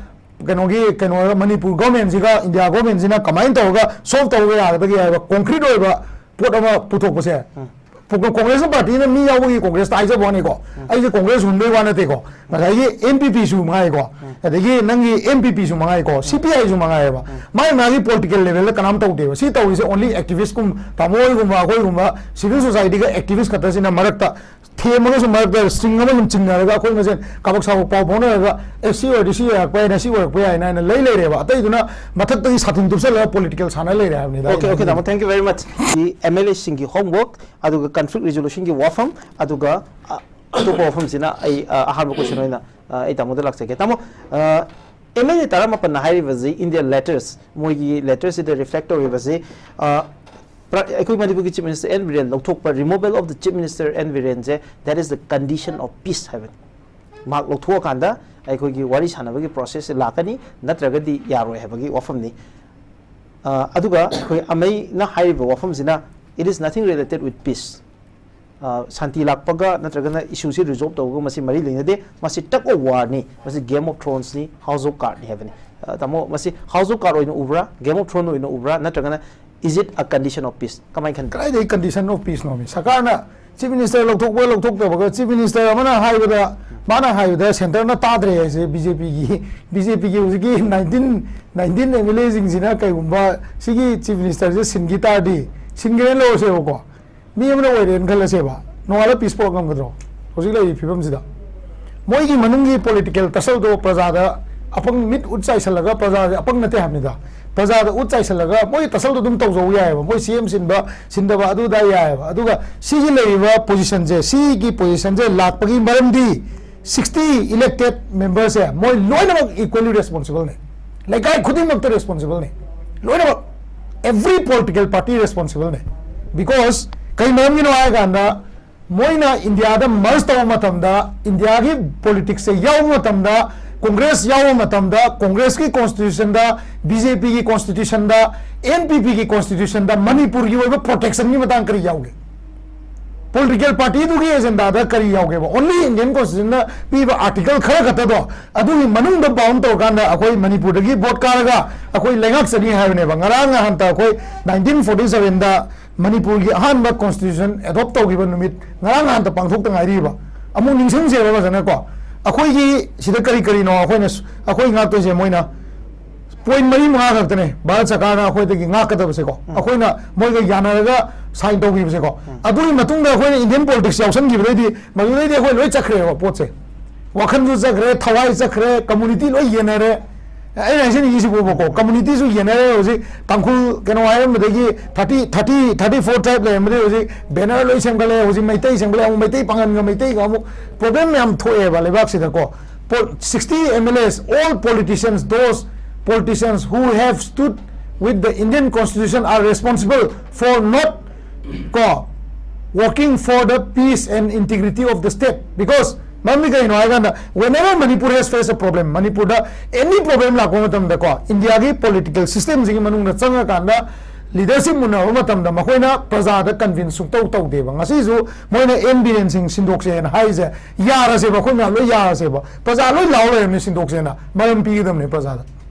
ꯀꯩꯅꯣꯒꯤ, ꯀꯩꯅꯣ, ꯃꯅꯤꯄꯨꯔ governmentꯁꯤꯒ India governmentꯁꯤꯅ ꯀꯃꯥꯏꯅ ꯇꯧꯔꯒ solve ꯇꯧꯕ ꯌꯥꯒꯗꯒꯦ ꯍꯥꯏꯕ concrete ꯑꯣꯏꯕ ꯄꯣꯠ ꯑꯃ ꯄꯨꯊꯣꯛꯄꯁꯦ, ꯎꯝ꯫ ꯄꯨ-, Congress partyꯅ ꯃꯤ ꯌꯥꯎꯕꯒꯤ Congressꯇ ꯍꯥꯏꯖꯕ ꯋꯥꯅꯤꯀꯣ꯫ ꯎꯝ꯫ ꯑꯩꯁꯦ Congress ꯍꯨꯟꯕꯩ ꯋꯥ ꯅꯠꯇꯦꯀꯣ꯫ ꯉꯁꯥꯏꯒꯤ NPPꯁꯨ ꯃꯉꯥꯏꯀꯣ, ꯎꯝ꯫ ꯑꯗꯒꯤ ꯅꯪꯒꯤ NPPꯁꯨ ꯃꯉꯥꯏꯀꯣ, ꯎꯝ꯫ CPIꯁꯨ ꯃꯉꯥꯏꯌꯦꯕ꯫ ꯎꯝ꯫ ꯃꯥꯏ ꯃꯥꯒꯤ political levelꯗ ꯀꯅꯥꯝ ꯇꯧꯗꯦꯕ꯫ ꯁꯤ ꯇꯧꯔꯤꯁꯦ only activistꯀꯨꯝ, ꯇꯥꯃꯣ ꯍꯣꯏꯒꯨꯝꯕ, ꯑꯩꯈꯣꯏꯒꯨꯝꯕ civil societyꯒ activist ꯈꯛꯇꯁꯤꯅ ꯃꯔꯛꯇ ꯊꯦꯝꯃꯒꯁꯨ ꯃꯔꯛꯇ string ꯑꯃ ꯁꯨꯝ ꯆꯤꯡꯅꯔꯒ ꯑꯩꯈꯣꯏ ꯃꯁꯦꯟ ꯀꯕꯛ ꯁꯥꯕ ꯄꯥꯎ ꯐꯥꯎꯅꯔꯒ, "ꯑꯦ, ꯁꯤ ꯑꯣꯏꯔꯗꯤ ꯁꯤ ꯑꯣꯏꯔꯛꯄ ꯌꯥꯏꯅ, ꯁꯤ ꯑꯣꯏꯔꯛꯄ ꯌꯥꯏꯅ" ꯍꯥꯏꯅ ꯂꯩ ꯂꯩꯔꯦꯕ꯫ ꯑꯇꯩꯗꯨꯅ ꯃꯊꯛꯇꯒꯤ ꯁꯥꯇꯤꯟ ꯇꯨꯞꯁꯜꯂꯒ political ꯁꯥꯟꯅ ꯂꯩꯔꯦ ꯍꯥꯏꯕꯅꯤꯗ꯫ Okay, okay, ꯇꯥꯃꯣ, thank you very much꯫ ꯁꯤ MLAꯁꯤꯡꯒꯤ homework, ꯑꯗꯨꯒ conflict resolutionꯒꯤ ꯋꯥꯐꯝ, ꯑꯗꯨꯒ, ꯑ, ꯑꯇꯣꯞꯄ ꯋꯥꯐꯝꯁꯤꯅ ꯑꯩ, ꯑ, ꯑꯍꯥꯟꯕ question ꯑꯣꯏꯅ, ꯑ, ꯑꯩ ꯇꯥꯃꯣꯗ ꯂꯥꯛꯆꯒꯦ꯫ ꯇꯥꯃꯣ, ꯑ, ꯑꯦꯝ ꯑꯦꯜ ꯑꯦ ꯇꯔꯥꯃꯥꯄꯟꯅ ꯍꯥꯏꯔꯤꯕꯁꯤ ꯏꯟꯗꯤꯌꯥ ꯂꯦꯇꯔꯁ, ꯃꯣꯏꯒꯤ ꯂꯦꯇꯔꯁꯤꯗ ꯔꯤꯐ꯭ꯂꯦꯛ ꯇꯧꯔꯤꯕꯁꯤ, ꯑ, ꯄ꯭ꯔ-, ꯑꯩꯈꯣꯏ ꯃꯅꯤꯄꯨꯔꯒꯤ ꯆꯤꯐ ꯃꯤꯅꯤꯁꯇꯔ ꯑꯦꯟ ꯕꯤꯔꯦꯟ ꯂꯧꯊꯣꯛꯄ, removal of the chief minister N ꯕꯤꯔꯦꯟꯁꯦ, that is the condition of peace ꯍꯥꯏꯕꯅꯤ꯫ ꯃꯍꯥꯛ ꯂꯧꯊꯣꯛꯑꯀꯥꯟꯗ ꯑꯩꯈꯣꯏꯒꯤ ꯋꯥꯔꯤ ꯁꯥꯟꯅꯕꯒꯤ ꯄ꯭ꯔꯣꯁꯦꯁꯁꯦ ꯂꯥꯛꯀꯅꯤ, ꯅꯠꯇ꯭ꯔꯒꯗꯤ ꯌꯥꯔꯣꯏ ꯍꯥꯏꯕꯒꯤ ꯋꯥꯐꯝꯅꯤ꯫ ꯑ, ꯑꯗꯨꯒ ꯑꯩꯈꯣꯏ ꯑꯃꯩꯅ ꯍꯥꯏꯔꯤꯕ ꯋꯥꯐꯝꯁꯤꯅ, it is nothing related with peace꯫ ꯑ, ꯁꯥꯟꯇꯤ ꯂꯥꯛꯄꯒ ꯅꯠꯇ꯭ꯔꯒꯅ ꯏꯁꯨꯁꯤ ꯔꯤꯖꯣꯜꯕ ꯇꯧꯕꯒ ꯃꯁꯤ ꯃꯔꯤ ꯂꯩꯅꯗꯦ꯫ ꯃꯁꯤ tug of warꯅꯤ, ꯃꯁꯤ game of thronesꯅꯤ, house of cardꯅꯤ ꯍꯥꯏꯕꯅꯤ꯫ ꯑ, ꯇꯥꯃꯣ, ꯃꯁꯤ house of card ꯑꯣꯏꯅ ꯎꯕ꯭ꯔꯥ, game of throne ꯑꯣꯏꯅ ꯎꯕ꯭ꯔꯥ, ꯅꯠꯇ꯭ꯔꯒꯅ is it a condition of peace? ꯀꯃꯥꯏꯅ ꯈꯟꯕꯤ? ꯀꯗꯥꯏꯗꯒꯤ condition of peaceꯅꯣꯃꯤ? ꯁꯔꯀꯥꯔꯅ ꯆꯤꯐ ꯃꯤꯅꯤꯁꯇꯔ ꯂꯧꯊꯣꯛꯄ ꯂꯧꯊꯣꯛꯇꯕꯒ, ꯆꯤꯐ ꯃꯤꯅꯤꯁꯇꯔ ꯑꯃꯅ ꯍꯥꯏꯕꯗ, ꯃꯥꯅ ꯍꯥꯏꯕꯗ ꯁꯦꯟꯇꯔꯅ ꯇꯥꯗ꯭ꯔꯦ ꯍꯥꯏꯁꯦ, ꯕꯤ ꯖꯦ ꯄꯤꯒꯤ, ꯕꯤ ꯖꯦ ꯄꯤꯒꯤ ꯍꯧꯖꯤꯛꯀꯤ ꯅꯥꯏꯟꯇꯤꯟ, ꯅꯥꯏꯟꯇꯤꯟ ꯑꯦꯝ ꯑꯦꯜ ꯑꯦꯁꯤꯡꯁꯤꯅ ꯀꯩꯒꯨꯝꯕ ꯁꯤꯒꯤ ꯆꯤꯐ ꯃꯤꯅꯤꯁꯇꯔꯁꯦ ꯁꯤꯟꯈꯤ ꯇꯥꯔꯗꯤ, ꯁꯤꯟꯈ꯭ꯔꯦꯅ ꯂꯧꯔꯁꯦꯕꯀꯣ, ꯃꯤ ꯑꯃꯅ ꯑꯣꯏꯔꯦꯅ ꯈꯜꯂꯁꯦꯕ, ꯅꯣꯡꯉꯥꯜꯂ ꯄꯤꯁ ꯄꯨꯔꯛ ꯉꯝꯒꯗ꯭ꯔꯣ? ꯍꯧꯖꯤꯛ ꯂꯩꯔꯤꯕ ꯐꯤꯕꯝꯁꯤꯗ ꯃꯣꯏꯒꯤ ꯃꯅꯨꯡꯒꯤ ꯄꯣꯂꯤꯇꯤꯀꯦꯜ ꯇꯁꯜꯗꯣ ꯄ꯭ꯔꯖꯥꯗ ꯑꯄꯪ, ꯃꯤꯠ ꯎꯠ ꯆꯥꯏꯁꯜꯂꯒ, ꯄ꯭ꯔꯖꯥꯁꯦ ꯑꯄꯪ ꯅꯠꯇꯦ ꯍꯥꯏꯕꯅꯤꯗ, ꯄ꯭ꯔꯖꯥꯗ ꯎꯠ ꯆꯥꯏꯁꯜꯂꯒ ꯃꯣꯏ ꯇꯁꯜꯗꯣ ꯑꯗꯨꯝ ꯇꯧꯖꯧ ꯌꯥꯏꯑꯕ, ꯃꯣꯏ ꯁꯤ ꯑꯦꯝ ꯁꯤꯟꯕ ꯁꯤꯟꯗꯕ ꯑꯗꯨꯗ ꯌꯥꯏꯑꯕ꯫ ꯑꯗꯨꯒ ꯁꯤꯒꯤ ꯂꯩꯔꯤꯕ ꯄꯣꯖꯤꯁꯟꯁꯦ, ꯁꯤꯒꯤ ꯄꯣꯖꯤꯁꯟꯁꯦ ꯂꯥꯛꯄꯒꯤ ꯃꯔꯝꯗꯤ ꯁꯤꯛꯁꯇꯤ ꯏꯂꯦꯛꯇꯦꯠ ꯃꯦꯝꯕꯔꯁꯦ ꯃꯣꯏ ꯂꯣꯏꯅꯃꯛ ꯏꯀ꯭ꯋꯦꯂꯤ ꯔꯦꯁꯄꯣꯟꯁꯤꯕꯜꯅꯤ, ꯂꯩꯀꯥꯏ ꯈꯨꯗꯤꯡꯃꯛꯇ ꯔꯦꯁꯄꯣꯟꯁꯤꯕꯜꯅꯤ ꯂꯣꯏꯅꯃꯛ, every political party ꯔꯦꯁꯄꯣꯟꯁꯤꯕꯜꯅꯤ꯫ ꯕꯤꯀꯣꯁ ꯀꯩ ꯃꯔꯝꯒꯤꯅꯣ ꯍꯥꯏꯔꯀꯥꯟꯗ, ꯃꯣꯏꯅ ꯏꯟꯗꯤꯌꯥꯗ ꯃꯔꯁ ꯇꯧꯕ ꯃꯇꯝꯗ, ꯏꯟꯗꯤꯌꯥꯒꯤ ꯄꯣꯂꯤꯇꯤꯛꯁꯁꯦ ꯌꯥꯎꯕ ꯃꯇꯝꯗ, ꯀꯣꯡꯒ꯭ꯔꯦꯁ ꯌꯥꯎꯕ ꯃꯇꯝꯗ, ꯀꯣꯡꯒ꯭ꯔꯦꯁꯀꯤ ꯀꯣꯟꯁꯇꯤꯇ꯭ꯌꯨꯁꯟꯗ, ꯕꯤ ꯖꯦ ꯄꯤꯒꯤ ꯀꯣꯟꯁꯇꯤꯇ꯭ꯌꯨꯁꯟꯗ, ꯑꯦꯟ ꯄꯤ ꯄꯤꯒꯤ ꯀꯣꯟꯁꯇꯤꯇ꯭ꯌꯨꯁꯟꯗ ꯃꯅꯤꯄꯨꯔꯒꯤ ꯑꯣꯏꯕ ꯄ꯭ꯔꯣꯇꯦꯛꯁꯟꯒꯤ ꯃꯇꯥꯡ ꯀꯔꯤ ꯌꯥꯎꯒꯦ? ꯄꯣꯂꯤꯇꯤꯀꯦꯜ ꯄꯥꯔꯇꯤꯗꯨꯒꯤ ꯑꯦꯖꯦꯟꯗꯥꯗ ꯀꯔꯤ ꯌꯥꯎꯒꯦꯕ? ꯑꯣꯟꯂꯤ ꯏꯟꯗꯤꯌꯟ ꯀꯣꯟꯁꯇꯤꯇ꯭ꯌꯨꯁꯟꯅ ꯄꯤꯕ ꯑꯥꯔꯇꯤꯀꯜ ꯈꯔ ꯈꯛꯇꯗꯣ, ꯑꯗꯨꯒꯤ ꯃꯅꯨꯡꯗ ꯕꯥꯎꯟ ꯇꯧꯔꯀꯥꯟꯗ ꯑꯩꯈꯣꯏ ꯃꯅꯤꯄꯨꯔꯗꯒꯤ ꯚꯣꯠ ꯀꯥꯔꯒ ꯑꯩꯈꯣꯏ ꯂꯩꯉꯥꯛ ꯆꯠꯅꯤ ꯍꯥꯏꯕꯅꯦꯕ꯫ ꯉꯔꯥꯡ ꯅꯍꯥꯟꯇ ꯑꯩꯈꯣꯏ ꯅꯥꯏꯟꯇꯤꯟ ꯐꯣꯔꯇꯤ ꯁꯚꯦꯟꯗ ꯃꯅꯤꯄꯨꯔꯒꯤ ꯑꯍꯥꯟꯕ ꯀꯣꯟꯁꯇꯤꯇ꯭ꯌꯨꯁꯟ ꯑꯦꯗꯣꯞ ꯇꯧꯈꯤꯕ ꯅꯨꯃꯤꯠ ꯉꯔꯥꯡ ꯅꯍꯥꯟꯇ ꯄꯥꯡꯊꯣꯛꯇ ꯉꯥꯏꯔꯤꯕ꯫ ꯑꯃꯨꯛ ꯅꯤꯡꯁꯤꯡꯁꯦꯕ ꯐꯖꯅꯀꯣ, ꯑꯩꯈꯣꯏꯒꯤ ꯁꯤꯗ ꯀꯔꯤ ꯀꯔꯤꯅꯣ ꯑꯩꯈꯣꯏꯅ ꯁ-, ꯑꯩꯈꯣꯏ ꯉꯥꯛꯇꯣꯏꯁꯦ ꯃꯣꯏꯅ ꯄꯣꯏꯟ ꯃꯔꯤ ꯃꯉꯥ ꯈꯛꯇꯅꯦ ꯚꯥꯔꯠ ꯁꯔꯀꯥꯔꯅ ꯑꯩꯈꯣꯏꯗꯒꯤ ꯉꯥꯛꯀꯗꯕꯁꯦꯀꯣ, ꯑꯩꯈꯣꯏꯅ ꯃꯣꯏꯒ ꯌꯥꯅꯔꯒ ꯁꯥꯏꯟ ꯇꯧꯈꯤꯕꯁꯦꯀꯣ꯫ ꯑꯗꯨꯒꯤ ꯃꯇꯨꯡꯗ ꯑꯩꯈꯣꯏꯅ ꯏꯟꯗꯤꯌꯟ ꯄꯣꯂꯤꯇꯤꯛꯁ ꯌꯥꯎꯁꯟꯈꯤꯕꯗꯩꯗꯤ, ꯃꯗꯨꯗꯩꯗꯤ ꯑꯩꯈꯣꯏ ꯂꯣꯏ ꯆꯠꯈ꯭ꯔꯦꯕ ꯄꯣꯠꯁꯦ꯫ ꯋꯥꯈꯜꯁꯨ ꯆꯠꯈ꯭ꯔꯦ, ꯊꯋꯥꯏ ꯆꯠꯈ꯭ꯔꯦ, ꯀꯝꯃꯨꯅꯤꯇꯤ ꯂꯣꯏ ꯌꯦꯟꯅꯔꯦ꯫ ꯑꯩꯅ ꯍꯥꯏꯖꯅꯤꯡꯉꯤꯁꯤꯕꯨꯕꯀꯣ, ꯀꯝꯃꯨꯅꯤꯇꯤꯁꯨ ꯌꯦꯟꯅꯔꯦ꯫ ꯍꯧꯖꯤꯛ ꯇꯥꯡꯈꯨꯜ ꯀꯩꯅꯣ ꯍꯥꯏꯔꯝꯕꯗꯒꯤ ꯊꯥꯔꯇꯤ, ꯊꯥꯔꯇꯤ, ꯊꯥꯔꯇꯤ ꯐꯣꯔ ꯇ꯭ꯔꯥꯏꯕ ꯂꯩꯔꯝꯕꯗꯒꯤ ꯍꯧꯖꯤꯛ ꯕꯦꯅꯔ ꯂꯣꯏ ꯁꯦꯝꯒꯠꯂꯦ꯫ ꯍꯧꯖꯤꯛ ꯃꯩꯇꯩ ꯁꯦꯝꯒꯠꯂꯦ, ꯑꯃꯨꯛ ꯃꯩꯇꯩ ꯄꯥꯉꯟꯒ ꯃꯩꯇꯩꯒ ꯑꯃꯨꯛ ꯄ꯭ꯔꯣꯕ꯭ꯂꯦꯝ ꯃꯌꯥꯝ ꯊꯣꯛꯑꯦꯕ ꯂꯩꯕꯥꯛꯁꯤꯗꯀꯣ꯫ sixty M L As, all politicians, those politicians who have stood with the Indian constitution are responsible for not, ꯀꯣ, working for the peace and integrity of the state. Because ꯃꯔꯝꯗꯤ ꯀꯩꯅꯣ ꯍꯥꯏ ꯀꯥꯟꯗ, whenever Manipur has faced a problem, ꯃꯅꯤꯄꯨꯔꯗ any problem ꯂꯥꯛꯄ ꯃꯇꯝꯗꯀꯣ, ꯏꯟꯗꯤꯌꯥꯒꯤ political system ꯁꯤꯒꯤ ꯃꯅꯨꯡꯗ ꯆꯪꯉꯀꯥꯟꯗ leadership ꯃꯨꯟꯅꯕ ꯃꯇꯝꯗ ꯃꯈꯣꯏꯅ ꯄ꯭ꯔꯖꯥꯗ convince ꯁꯨꯡꯇꯧ ꯇꯧꯗꯦꯕ꯫ ꯉꯁꯤꯁꯨ ꯃꯣꯏꯅ ꯑꯦꯟ ꯕꯤꯔꯦꯟ ꯁꯤꯡ ꯁꯤꯟꯗꯣꯛꯁꯦꯅ ꯍꯥꯏꯔꯤꯁꯦ, ꯌꯥꯔꯁꯦꯕ, ꯑꯩꯈꯣꯏ ꯃꯌꯥꯝ ꯂꯣꯏ ꯌꯥꯔꯁꯦꯕ, ꯄ꯭ꯔꯖꯥ ꯂꯣꯏ ꯂꯥꯎ ꯂꯩꯔꯕꯅꯤ ꯁꯤꯟꯗꯣꯛꯁꯦꯅ꯫ ꯃꯔꯝ ꯄꯤꯒꯗꯕꯅꯤ ꯄ꯭ꯔꯖꯥꯗ꯫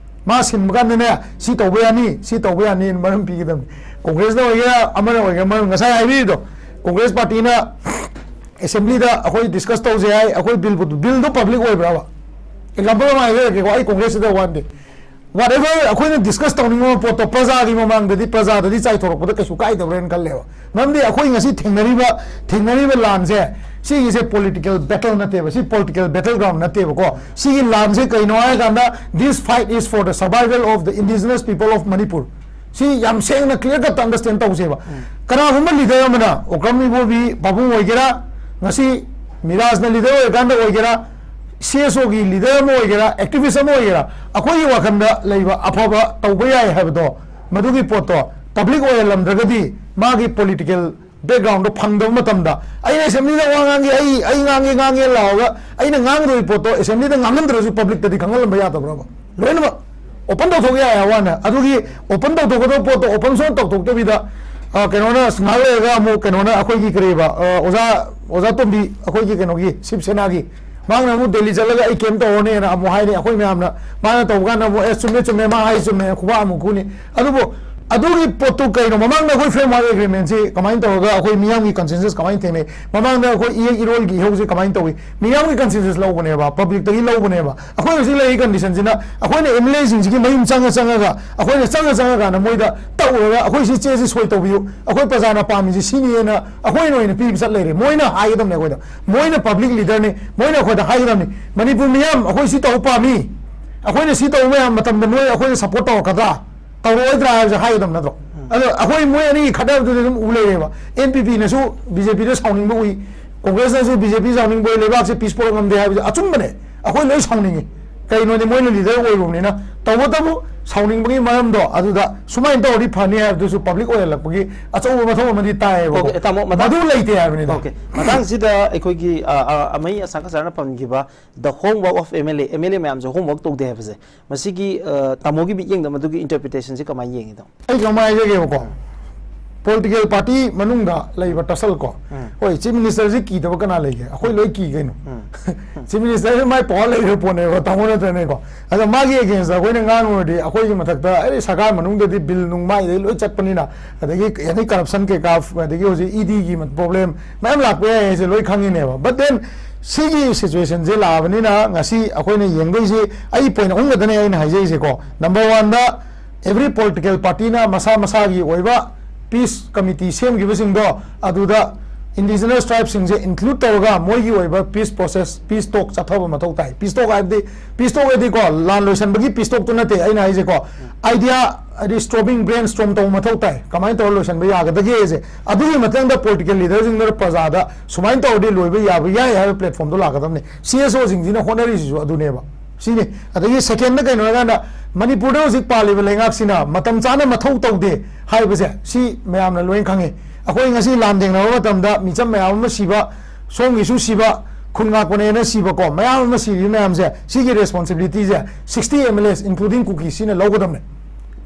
ꯃꯥ ꯁꯤꯟꯕ ꯀꯥꯟꯗꯅꯦ, ꯁꯤ ꯇꯧꯕ ꯌꯥꯅꯤ, ꯁꯤ ꯇꯧꯕ ꯌꯥꯅꯤꯅ ꯃꯔꯝ ꯄꯤꯒꯗꯕꯅꯤ꯫ ꯀꯣꯡꯒ꯭ꯔꯦꯁꯅ ꯑꯣꯏꯒꯦꯔꯥ, ꯑꯃꯅ ꯑꯣꯏꯒꯦꯔꯥ, ꯃꯔꯝ ꯉꯁꯥꯏ ꯍꯥꯏꯕꯤꯔꯤꯗꯣ, ꯀꯣꯡꯒ꯭ꯔꯦꯁ ꯄꯥꯔꯇꯤꯅ ꯑꯦꯁꯦꯝꯕ꯭ꯂꯤꯗ ꯑꯩꯈꯣꯏ discuss ꯇꯧꯁꯦ ꯍꯥꯏ, ꯑꯩꯈꯣꯏ ꯕꯤꯜꯕꯨ, ꯕꯤꯜꯗꯣ public ꯑꯣꯏꯕ꯭ꯔꯕ? Example ꯑꯃ ꯍꯥꯏꯖꯔꯛꯀꯦꯀꯣ, ꯑꯩ ꯀꯣꯡꯒ꯭ꯔꯦꯁꯁꯤꯗ ꯋꯥꯟꯗꯦ꯫ Whatever ꯑꯩꯈꯣꯏꯅ discuss ꯇꯧꯅꯤꯡꯕ ꯄꯣꯠꯇꯣ ꯄ꯭ꯔꯖꯥꯒꯤ ꯃꯃꯥꯡꯗꯗꯤ, ꯄ꯭ꯔꯖꯥꯗꯗꯤ ꯆꯥꯏꯊꯣꯔꯛꯄꯗ ꯀꯩꯁꯨ ꯀꯥꯏꯗꯕ꯭ꯔꯥꯅ ꯈꯜꯂꯦꯕ꯫ ꯃꯔꯝꯗꯤ ꯑꯩꯈꯣꯏ ꯉꯁꯤ ꯊꯦꯡꯅꯔꯤꯕ, ꯊꯦꯡꯅꯔꯤꯕ ꯂꯥꯟꯁꯦ, ꯁꯤꯒꯤꯁꯦ political battle ꯅꯠꯇꯦꯕ, ꯁꯤ political battleground ꯅꯠꯇꯦꯕꯀꯣ꯫ ꯁꯤꯒꯤ ꯂꯥꯟꯁꯦ ꯀꯩꯅꯣ ꯍꯥꯏꯔꯀꯥꯟꯗ, this fight is for the survival of the indigenous people of Manipur꯫ ꯁꯤ ꯌꯥꯝ ꯁꯦꯡꯅ clear cut understand ꯇꯧꯁꯦꯕ꯫ ꯀꯅꯥꯒꯨꯝꯕ leader ꯑꯃꯅ, ꯑꯣꯀ꯭ꯔꯝ ꯏꯕꯣꯕꯤ ꯄꯥꯕꯨꯡ ꯑꯣꯏꯒꯦꯔꯥ, ꯉꯁꯤ ꯃꯤꯔꯥꯖꯅ leader ꯑꯣꯏꯔꯀꯥꯟꯗ ꯑꯣꯏꯒꯦꯔꯥ, ꯁꯤ ꯑꯦꯁ ꯑꯣꯒꯤ leader ꯑꯃ ꯑꯣꯏꯒꯦꯔꯥ, activist ꯑꯃ ꯑꯣꯏꯒꯦꯔꯥ, ꯑꯩꯈꯣꯏꯒꯤ ꯋꯥꯈꯜꯗ ꯂꯩꯕ ꯑꯐꯕ ꯇꯧꯕ ꯌꯥꯏ ꯍꯥꯏꯕꯗꯣ, ꯃꯗꯨꯒꯤ ꯄꯣꯠꯇꯣ public ꯑꯣꯏꯍꯜꯂꯝꯗ꯭ꯔꯒꯗꯤ, ꯃꯥꯒꯤ political background ꯗꯣ ꯐꯪꯗꯕ ꯃꯇꯝꯗ, "ꯑꯩꯅ ꯑꯦꯁꯦꯝꯕ꯭ꯂꯤꯗ ꯋꯥ ꯉꯥꯡꯒꯦ, ꯑꯩ, ꯑꯩ ꯉꯥꯡꯒꯦ, ꯉꯥꯡꯒꯦ" ꯂꯥꯎꯔꯒ, ꯑꯩꯅ ꯉꯥꯡꯒꯗꯧꯔꯤ ꯄꯣꯠꯇꯣ ꯑꯦꯁꯦꯝꯕ꯭ꯂꯤꯗ ꯉꯥꯡꯍꯟꯗ꯭ꯔꯁꯨ public ꯇꯗꯤ ꯈꯪꯍꯜꯂꯝꯕ ꯌꯥꯗꯕ꯭ꯔꯕ? ꯂꯣꯏꯅꯃꯛ open ꯇꯧꯊꯣꯛ ꯌꯥꯏ ꯍꯥꯏꯕ ꯋꯥꯅꯦ꯫ ꯑꯗꯨꯒꯤ open ꯇꯧꯊꯣꯛꯀꯗꯕ ꯄꯣꯠꯇꯣ open ꯁꯨꯡꯇꯧ ꯇꯧꯊꯣꯛꯇꯕꯤꯗ, ꯑ, ꯀꯩꯅꯣꯅ ꯉꯥꯏꯍꯥꯛ ꯂꯩꯔꯒ ꯑꯃꯨꯛ, ꯀꯩꯅꯣꯅ ꯑꯩꯈꯣꯏꯒꯤ ꯀꯔꯤꯕ, ꯑ, ꯑꯣꯖꯥ, ꯑꯣꯖꯥ ꯇꯣꯝꯕꯤ, ꯑꯩꯈꯣꯏꯒꯤ ꯀꯩꯅꯣꯒꯤ, ꯁꯤꯕ ꯁꯦꯅꯥꯒꯤ, ꯃꯥꯅ ꯑꯃꯨꯛ ꯗꯦꯜꯂꯤ ꯆꯠꯂꯒ ꯑꯩ ꯀꯩꯝ ꯇꯧꯔꯅꯦꯅ ꯑꯃꯨꯛ ꯍꯥꯏꯅꯤ꯫ ꯑꯩꯈꯣꯏ ꯃꯌꯥꯝꯅ, ꯃꯥꯅ ꯇꯧꯕ ꯀꯥꯟꯗ ꯑꯃꯨꯛ, "ꯑꯦ, ꯆꯨꯝꯃꯦ, ꯆꯨꯝꯃꯦ, ꯃꯥ ꯍꯥꯏ ꯆꯨꯝꯃꯦ", ꯈꯨꯕꯥꯛ ꯑꯃꯨꯛ ꯈꯨꯅꯤ꯫ ꯑꯗꯨꯕꯨ ꯑꯗꯨꯒꯤ ꯄꯣꯠꯇꯨ ꯀꯩꯅꯣ? ꯃꯃꯥꯡꯗ ꯑꯩꯈꯣꯏ framework agreement ꯁꯤ ꯀꯃꯥꯏꯅ ꯇꯧꯔꯒ, ꯑꯩꯈꯣꯏ ꯃꯤꯌꯥꯝꯒꯤ consensus ꯀꯃꯥꯏꯅ ꯊꯦꯡꯅꯩ? ꯃꯃꯥꯡꯗ ꯑꯩꯈꯣꯏ ꯏꯌꯦꯛ ꯏꯔꯣꯜꯒꯤ ꯏꯍꯧꯁꯦ ꯀꯃꯥꯏꯅ ꯇꯧꯏ? ꯃꯤꯌꯥꯝꯒꯤ consensus ꯂꯧꯕꯅꯦꯕ, public ꯇꯒꯤ ꯂꯧꯕꯅꯦꯕ꯫ ꯑꯩꯈꯣꯏ ꯍꯧꯖꯤꯛ ꯂꯩꯔꯤ condition ꯁꯤꯅ, ꯑꯩꯈꯣꯏꯅ ꯑꯦꯝ ꯑꯦꯜ ꯑꯦ ꯁꯤꯡꯁꯤꯒꯤ ꯃꯌꯨꯝ ꯆꯪꯉ ꯆꯪꯉꯒ, ꯑꯩꯈꯣꯏꯅ ꯆꯪꯉ ꯆꯪꯉꯀꯥꯟꯗ ꯃꯣꯏꯗ ꯇꯛꯎꯔꯒ, "ꯑꯩꯈꯣꯏ ꯁꯤ ꯆꯦꯁꯤ ꯁꯣꯏ ꯇꯧꯕꯤꯌꯨ, ꯑꯩꯈꯣꯏ ꯄ꯭ꯔꯖꯥꯅ ꯄꯥꯝꯃꯤꯁꯤ ꯁꯤꯅꯤꯅ" ꯑꯩꯈꯣꯏꯅ ꯑꯣꯏꯅ ꯄꯤꯕ ꯆꯠ ꯂꯩꯔꯦ꯫ ꯃꯣꯏꯅ ꯍꯥꯏꯒꯗꯕꯅꯦ ꯑꯩꯈꯣꯏꯗ, ꯃꯣꯏꯅ public leader ꯅꯤ, ꯃꯣꯏꯅ ꯑꯩꯈꯣꯏꯗ ꯍꯥꯏꯒꯗꯕꯅꯤ, "ꯃꯅꯤꯄꯨꯔ ꯃꯤꯌꯥꯝ, ꯑꯩꯈꯣꯏ ꯁꯤ ꯇꯧꯕ ꯄꯥꯝꯃꯤ, ꯑꯩꯈꯣꯏꯅ ꯁꯤ ꯇꯧꯕ ꯃꯌꯥꯝ ꯃꯇꯝꯗ ꯅꯣꯏ ꯑꯩꯈꯣꯏꯗ support ꯇꯧꯔꯛꯀꯗ꯭ꯔꯥ, ꯇꯧꯔꯛꯑꯣꯏꯗ꯭ꯔꯥ?" ꯍꯥꯏꯕꯁꯦ ꯍꯥꯏꯒꯗꯕ ꯅꯠꯇ꯭ꯔꯣ? ꯑꯗꯣ ꯑꯩꯈꯣꯏ ꯃꯣꯏ ꯑꯅꯤꯒꯤ ꯈꯠꯅꯕꯗꯨꯗꯤ ꯑꯗꯨꯝ ꯎ ꯂꯩꯔꯦꯕ꯫ ꯑꯦꯟ ꯄꯤ ꯄꯤ ꯅꯁꯨ ꯕꯤ ꯖꯦ ꯄꯤ ꯗ ꯁꯥꯎꯅꯤꯡꯕ ꯎꯏ, ꯀꯣꯡꯒ꯭ꯔꯦꯁꯅꯁꯨ ꯕꯤ ꯖꯦ ꯄꯤ ꯁꯥꯎꯅꯤꯡꯕ ꯎꯏ, ꯂꯩꯕꯥꯛꯁꯦ peace ꯄꯨꯔꯛ ꯉꯝꯗꯦ ꯍꯥꯏꯕꯁꯦ ꯑꯆꯨꯝꯕꯅꯦ꯫ ꯑꯩꯈꯣꯏ ꯂꯣꯏ ꯁꯥꯎꯅꯤꯡꯉꯤ꯫ ꯀꯩꯅꯣꯗꯤ ꯃꯣꯏꯅ ꯂꯤꯗꯔ ꯑꯣꯏꯔꯨꯕꯅꯤꯅ꯫ ꯇꯧꯕꯇꯕꯨ ꯁꯥꯎꯅꯤꯡꯕꯒꯤ ꯃꯔꯝꯗꯣ ꯑꯗꯨꯗ ꯁꯨꯃꯥꯏꯅ ꯇꯧꯔꯗꯤ ꯐꯅꯤ ꯍꯥꯏꯕꯗꯨꯁꯨ ꯄꯕ꯭ꯂꯤꯛ ꯑꯣꯏꯍꯜꯂꯛꯄꯒꯤ ꯑꯆꯧꯕ ꯃꯊꯧ ꯑꯃꯗꯤ ꯇꯥꯏꯌꯦꯕꯀꯣ꯫ Okay, ꯇꯥꯃꯣ, ꯃꯇꯥꯡ- ꯃꯗꯨ ꯂꯩꯇꯦ ꯍꯥꯏꯕꯅꯤꯗ꯫ Okay, ꯃꯇꯥꯡꯁꯤꯗ ꯑꯩꯈꯣꯏꯒꯤ ꯑ, ꯑ, ꯑꯃꯩ ꯑꯁꯥ ꯀꯁꯥꯔꯅ ꯄꯟꯈꯤꯕ the homework of M L A, M L A ꯃꯌꯥꯝꯁꯦ homework ꯇꯧꯗꯦ ꯍꯥꯏꯕꯁꯦ, ꯃꯁꯤꯒꯤ ꯑ, ꯇꯥꯃꯣꯒꯤ ꯃꯤꯠꯌꯦꯡꯗ ꯃꯗꯨꯒꯤ interpretation ꯁꯦ ꯀꯃꯥꯏꯅ ꯌꯦꯡꯉꯤ, ꯇꯥꯃꯣ? ꯑꯩ ꯀꯃꯥꯏꯅ ꯍꯥꯏꯖꯒꯦꯕꯀꯣ, ꯄꯣꯂꯤꯇꯤꯀꯦꯜ ꯄꯥꯔꯇꯤ ꯃꯅꯨꯡꯗ ꯂꯩꯕ tussle ꯀꯣ, ꯎꯝ. ꯍꯣꯏ, ꯆꯤꯐ ꯃꯤꯅꯤꯁꯇꯔꯁꯤ ꯀꯤꯗꯕ ꯀꯅꯥ ꯂꯩꯒꯦ? ꯑꯩꯈꯣꯏ ꯂꯣꯏ ꯀꯤ ꯀꯩꯅꯣ꯫ ꯎꯝ. ꯆꯤꯐ ꯃꯤꯅꯤꯁꯇꯔꯁꯤ ꯃꯥꯏ ꯄꯋꯥꯔ ꯂꯩꯈ꯭ꯔ ꯄꯣꯠꯅꯦꯕ, ꯇꯥꯃꯣ, ꯅꯠꯇ꯭ꯔꯅꯦꯀꯣ? ꯑꯗꯣ ꯃꯥꯒꯤ against ꯗ ꯑꯩꯈꯣꯏꯅ ꯉꯥꯡꯉꯨꯔꯗꯤ, ꯑꯩꯈꯣꯏꯒꯤ ꯃꯊꯛꯇ ꯑꯩ ꯁꯔꯀꯥꯔ ꯃꯅꯨꯡꯗꯗꯤ ꯕꯤꯜ ꯅꯨꯡ ꯃꯥꯏꯗꯩ ꯂꯣꯏ ꯆꯠꯄꯅꯤꯅ, ꯑꯗꯒꯤ ꯑꯦꯅꯤ ꯀꯔꯞꯁꯟ ꯀꯩꯀꯥ, ꯑꯗꯒꯤ ꯍꯧꯖꯤꯛ ꯏ ꯗꯤꯒꯤ ꯄ꯭ꯔꯣꯕ꯭ꯂꯦꯝ ꯃꯌꯥꯝ ꯂꯥꯛꯄ ꯌꯥꯏ ꯍꯥꯏꯁꯦ ꯂꯣꯏ ꯈꯪꯉꯤꯅꯦꯕ꯫ But then ꯁꯤꯒꯤ ꯁꯤꯆꯨꯋꯦꯁꯟꯁꯦ ꯂꯥꯛꯑꯕꯅꯤꯅ ꯉꯁꯤ ꯑꯩꯈꯣꯏꯅ ꯌꯦꯡꯗꯣꯏꯁꯤ ꯑꯩ ꯄꯣꯏꯟ ꯑꯍꯨꯝ ꯈꯛꯇꯅꯦ ꯑꯩꯅ ꯍꯥꯏꯖꯩꯁꯦꯀꯣ꯫ ꯅꯝꯕꯔ ꯋꯥꯟꯗ, every political party ꯅ ꯃꯁꯥ ꯃꯁꯥꯒꯤ ꯑꯣꯏꯕ ꯄꯤꯁ ꯀꯃꯤꯇꯤ ꯁꯦꯝꯈꯤꯕꯁꯤꯡꯗꯣ ꯑꯗꯨꯗ ꯏꯟꯗꯤꯖꯤꯅꯁ ꯇ꯭ꯔꯥꯏꯕꯁꯤꯡꯁꯦ ꯏꯟꯀ꯭ꯂꯨꯗ ꯇꯧꯔꯒ ꯃꯣꯏꯒꯤ ꯑꯣꯏꯕ ꯄꯤꯁ ꯄ꯭ꯔꯣꯁꯦꯁ, ꯄꯤꯁ ꯇꯣꯛ ꯆꯠꯊꯕ ꯃꯊꯧ ꯇꯥꯏ꯫ ꯄꯤꯁ ꯇꯣꯛ ꯍꯥꯏꯕꯗꯤ, ꯄꯤꯁ ꯇꯣꯛ ꯍꯥꯏꯗꯤꯀꯣ, ꯂꯥꯟ ꯂꯣꯏꯁꯟꯕꯒꯤ ꯄꯤꯁ ꯇꯣꯛꯇꯨ ꯅꯠꯇꯦ ꯑꯩꯅ ꯍꯥꯏꯁꯦꯀꯣ꯫ ꯑꯥꯏꯗꯤꯌꯥ ꯍꯥꯏꯗꯤ ꯁ꯭ꯇꯣꯔꯃꯤꯡ, ꯕ꯭ꯔꯦꯟ ꯁ꯭ꯇꯣꯔꯝ ꯇꯧꯕ ꯃꯊꯧ ꯇꯥꯏ, ꯀꯃꯥꯏꯅ ꯇꯧꯔ ꯂꯣꯏꯁꯟꯕ ꯌꯥꯒꯗꯒꯦꯁꯦ꯫ ꯑꯗꯨꯒꯤ ꯃꯊꯪꯗ ꯄꯣꯂꯤꯇꯤꯀꯦꯜ ꯂꯤꯗꯔꯁꯤꯡꯗꯨꯅ ꯄ꯭ꯔꯖꯥꯗ ꯁꯨꯃꯥꯏꯅ ꯇꯧꯔꯗꯤ ꯂꯣꯏꯕ ꯌꯥꯕ ꯌꯥꯏ ꯍꯥꯏꯕ ꯄ꯭ꯂꯦꯠꯐꯣꯝꯗꯣ ꯂꯥꯛꯀꯗꯕꯅꯤ꯫ ꯁꯤ ꯑꯦꯁ ꯑꯣꯁꯤꯡꯁꯤꯅ ꯍꯣꯠꯅꯔꯤꯁꯤꯁꯨ ꯑꯗꯨꯅꯦꯕ꯫ ꯁꯤꯅꯤ꯫ ꯑꯗꯒꯤ ꯁꯦꯀꯦꯟꯗ ꯀꯩꯅꯣ ꯍꯥꯏꯔꯀꯥꯟꯗ, ꯃꯅꯤꯄꯨꯔꯗ ꯍꯧꯖꯤꯛ ꯄꯥꯜꯂꯤꯕ ꯂꯩꯉꯥꯛꯁꯤꯅ ꯃꯇꯝ ꯆꯥꯅ ꯃꯊꯧ ꯇꯧꯗꯦ ꯍꯥꯏꯕꯁꯦ ꯁꯤ ꯃꯌꯥꯝꯅ ꯂꯣꯏꯅ ꯈꯪꯉꯤ꯫ ꯑꯩꯈꯣꯏ ꯉꯁꯤ ꯂꯥꯟ ꯊꯦꯡꯅꯕ ꯃꯇꯝꯗ ꯃꯤꯆꯝ ꯃꯌꯥꯝ ꯑꯃ ꯁꯤꯕ, ꯁꯣꯝꯒꯤꯁꯨ ꯁꯤꯕ, ꯈꯨꯟ ꯉꯥꯛꯄꯅꯦꯅ ꯁꯤꯕꯀꯣ, ꯃꯌꯥꯝ ꯑꯃ ꯁꯤꯔꯤꯕ ꯃꯌꯥꯝꯁꯦ, ꯁꯤꯒꯤ ꯔꯦꯁꯄꯣꯟꯁꯤꯕꯤꯂꯤꯇꯤꯁꯦ sixty M L As including ꯀꯨꯀꯤꯁꯤꯅ ꯂꯧꯒꯗꯕꯅꯦ꯫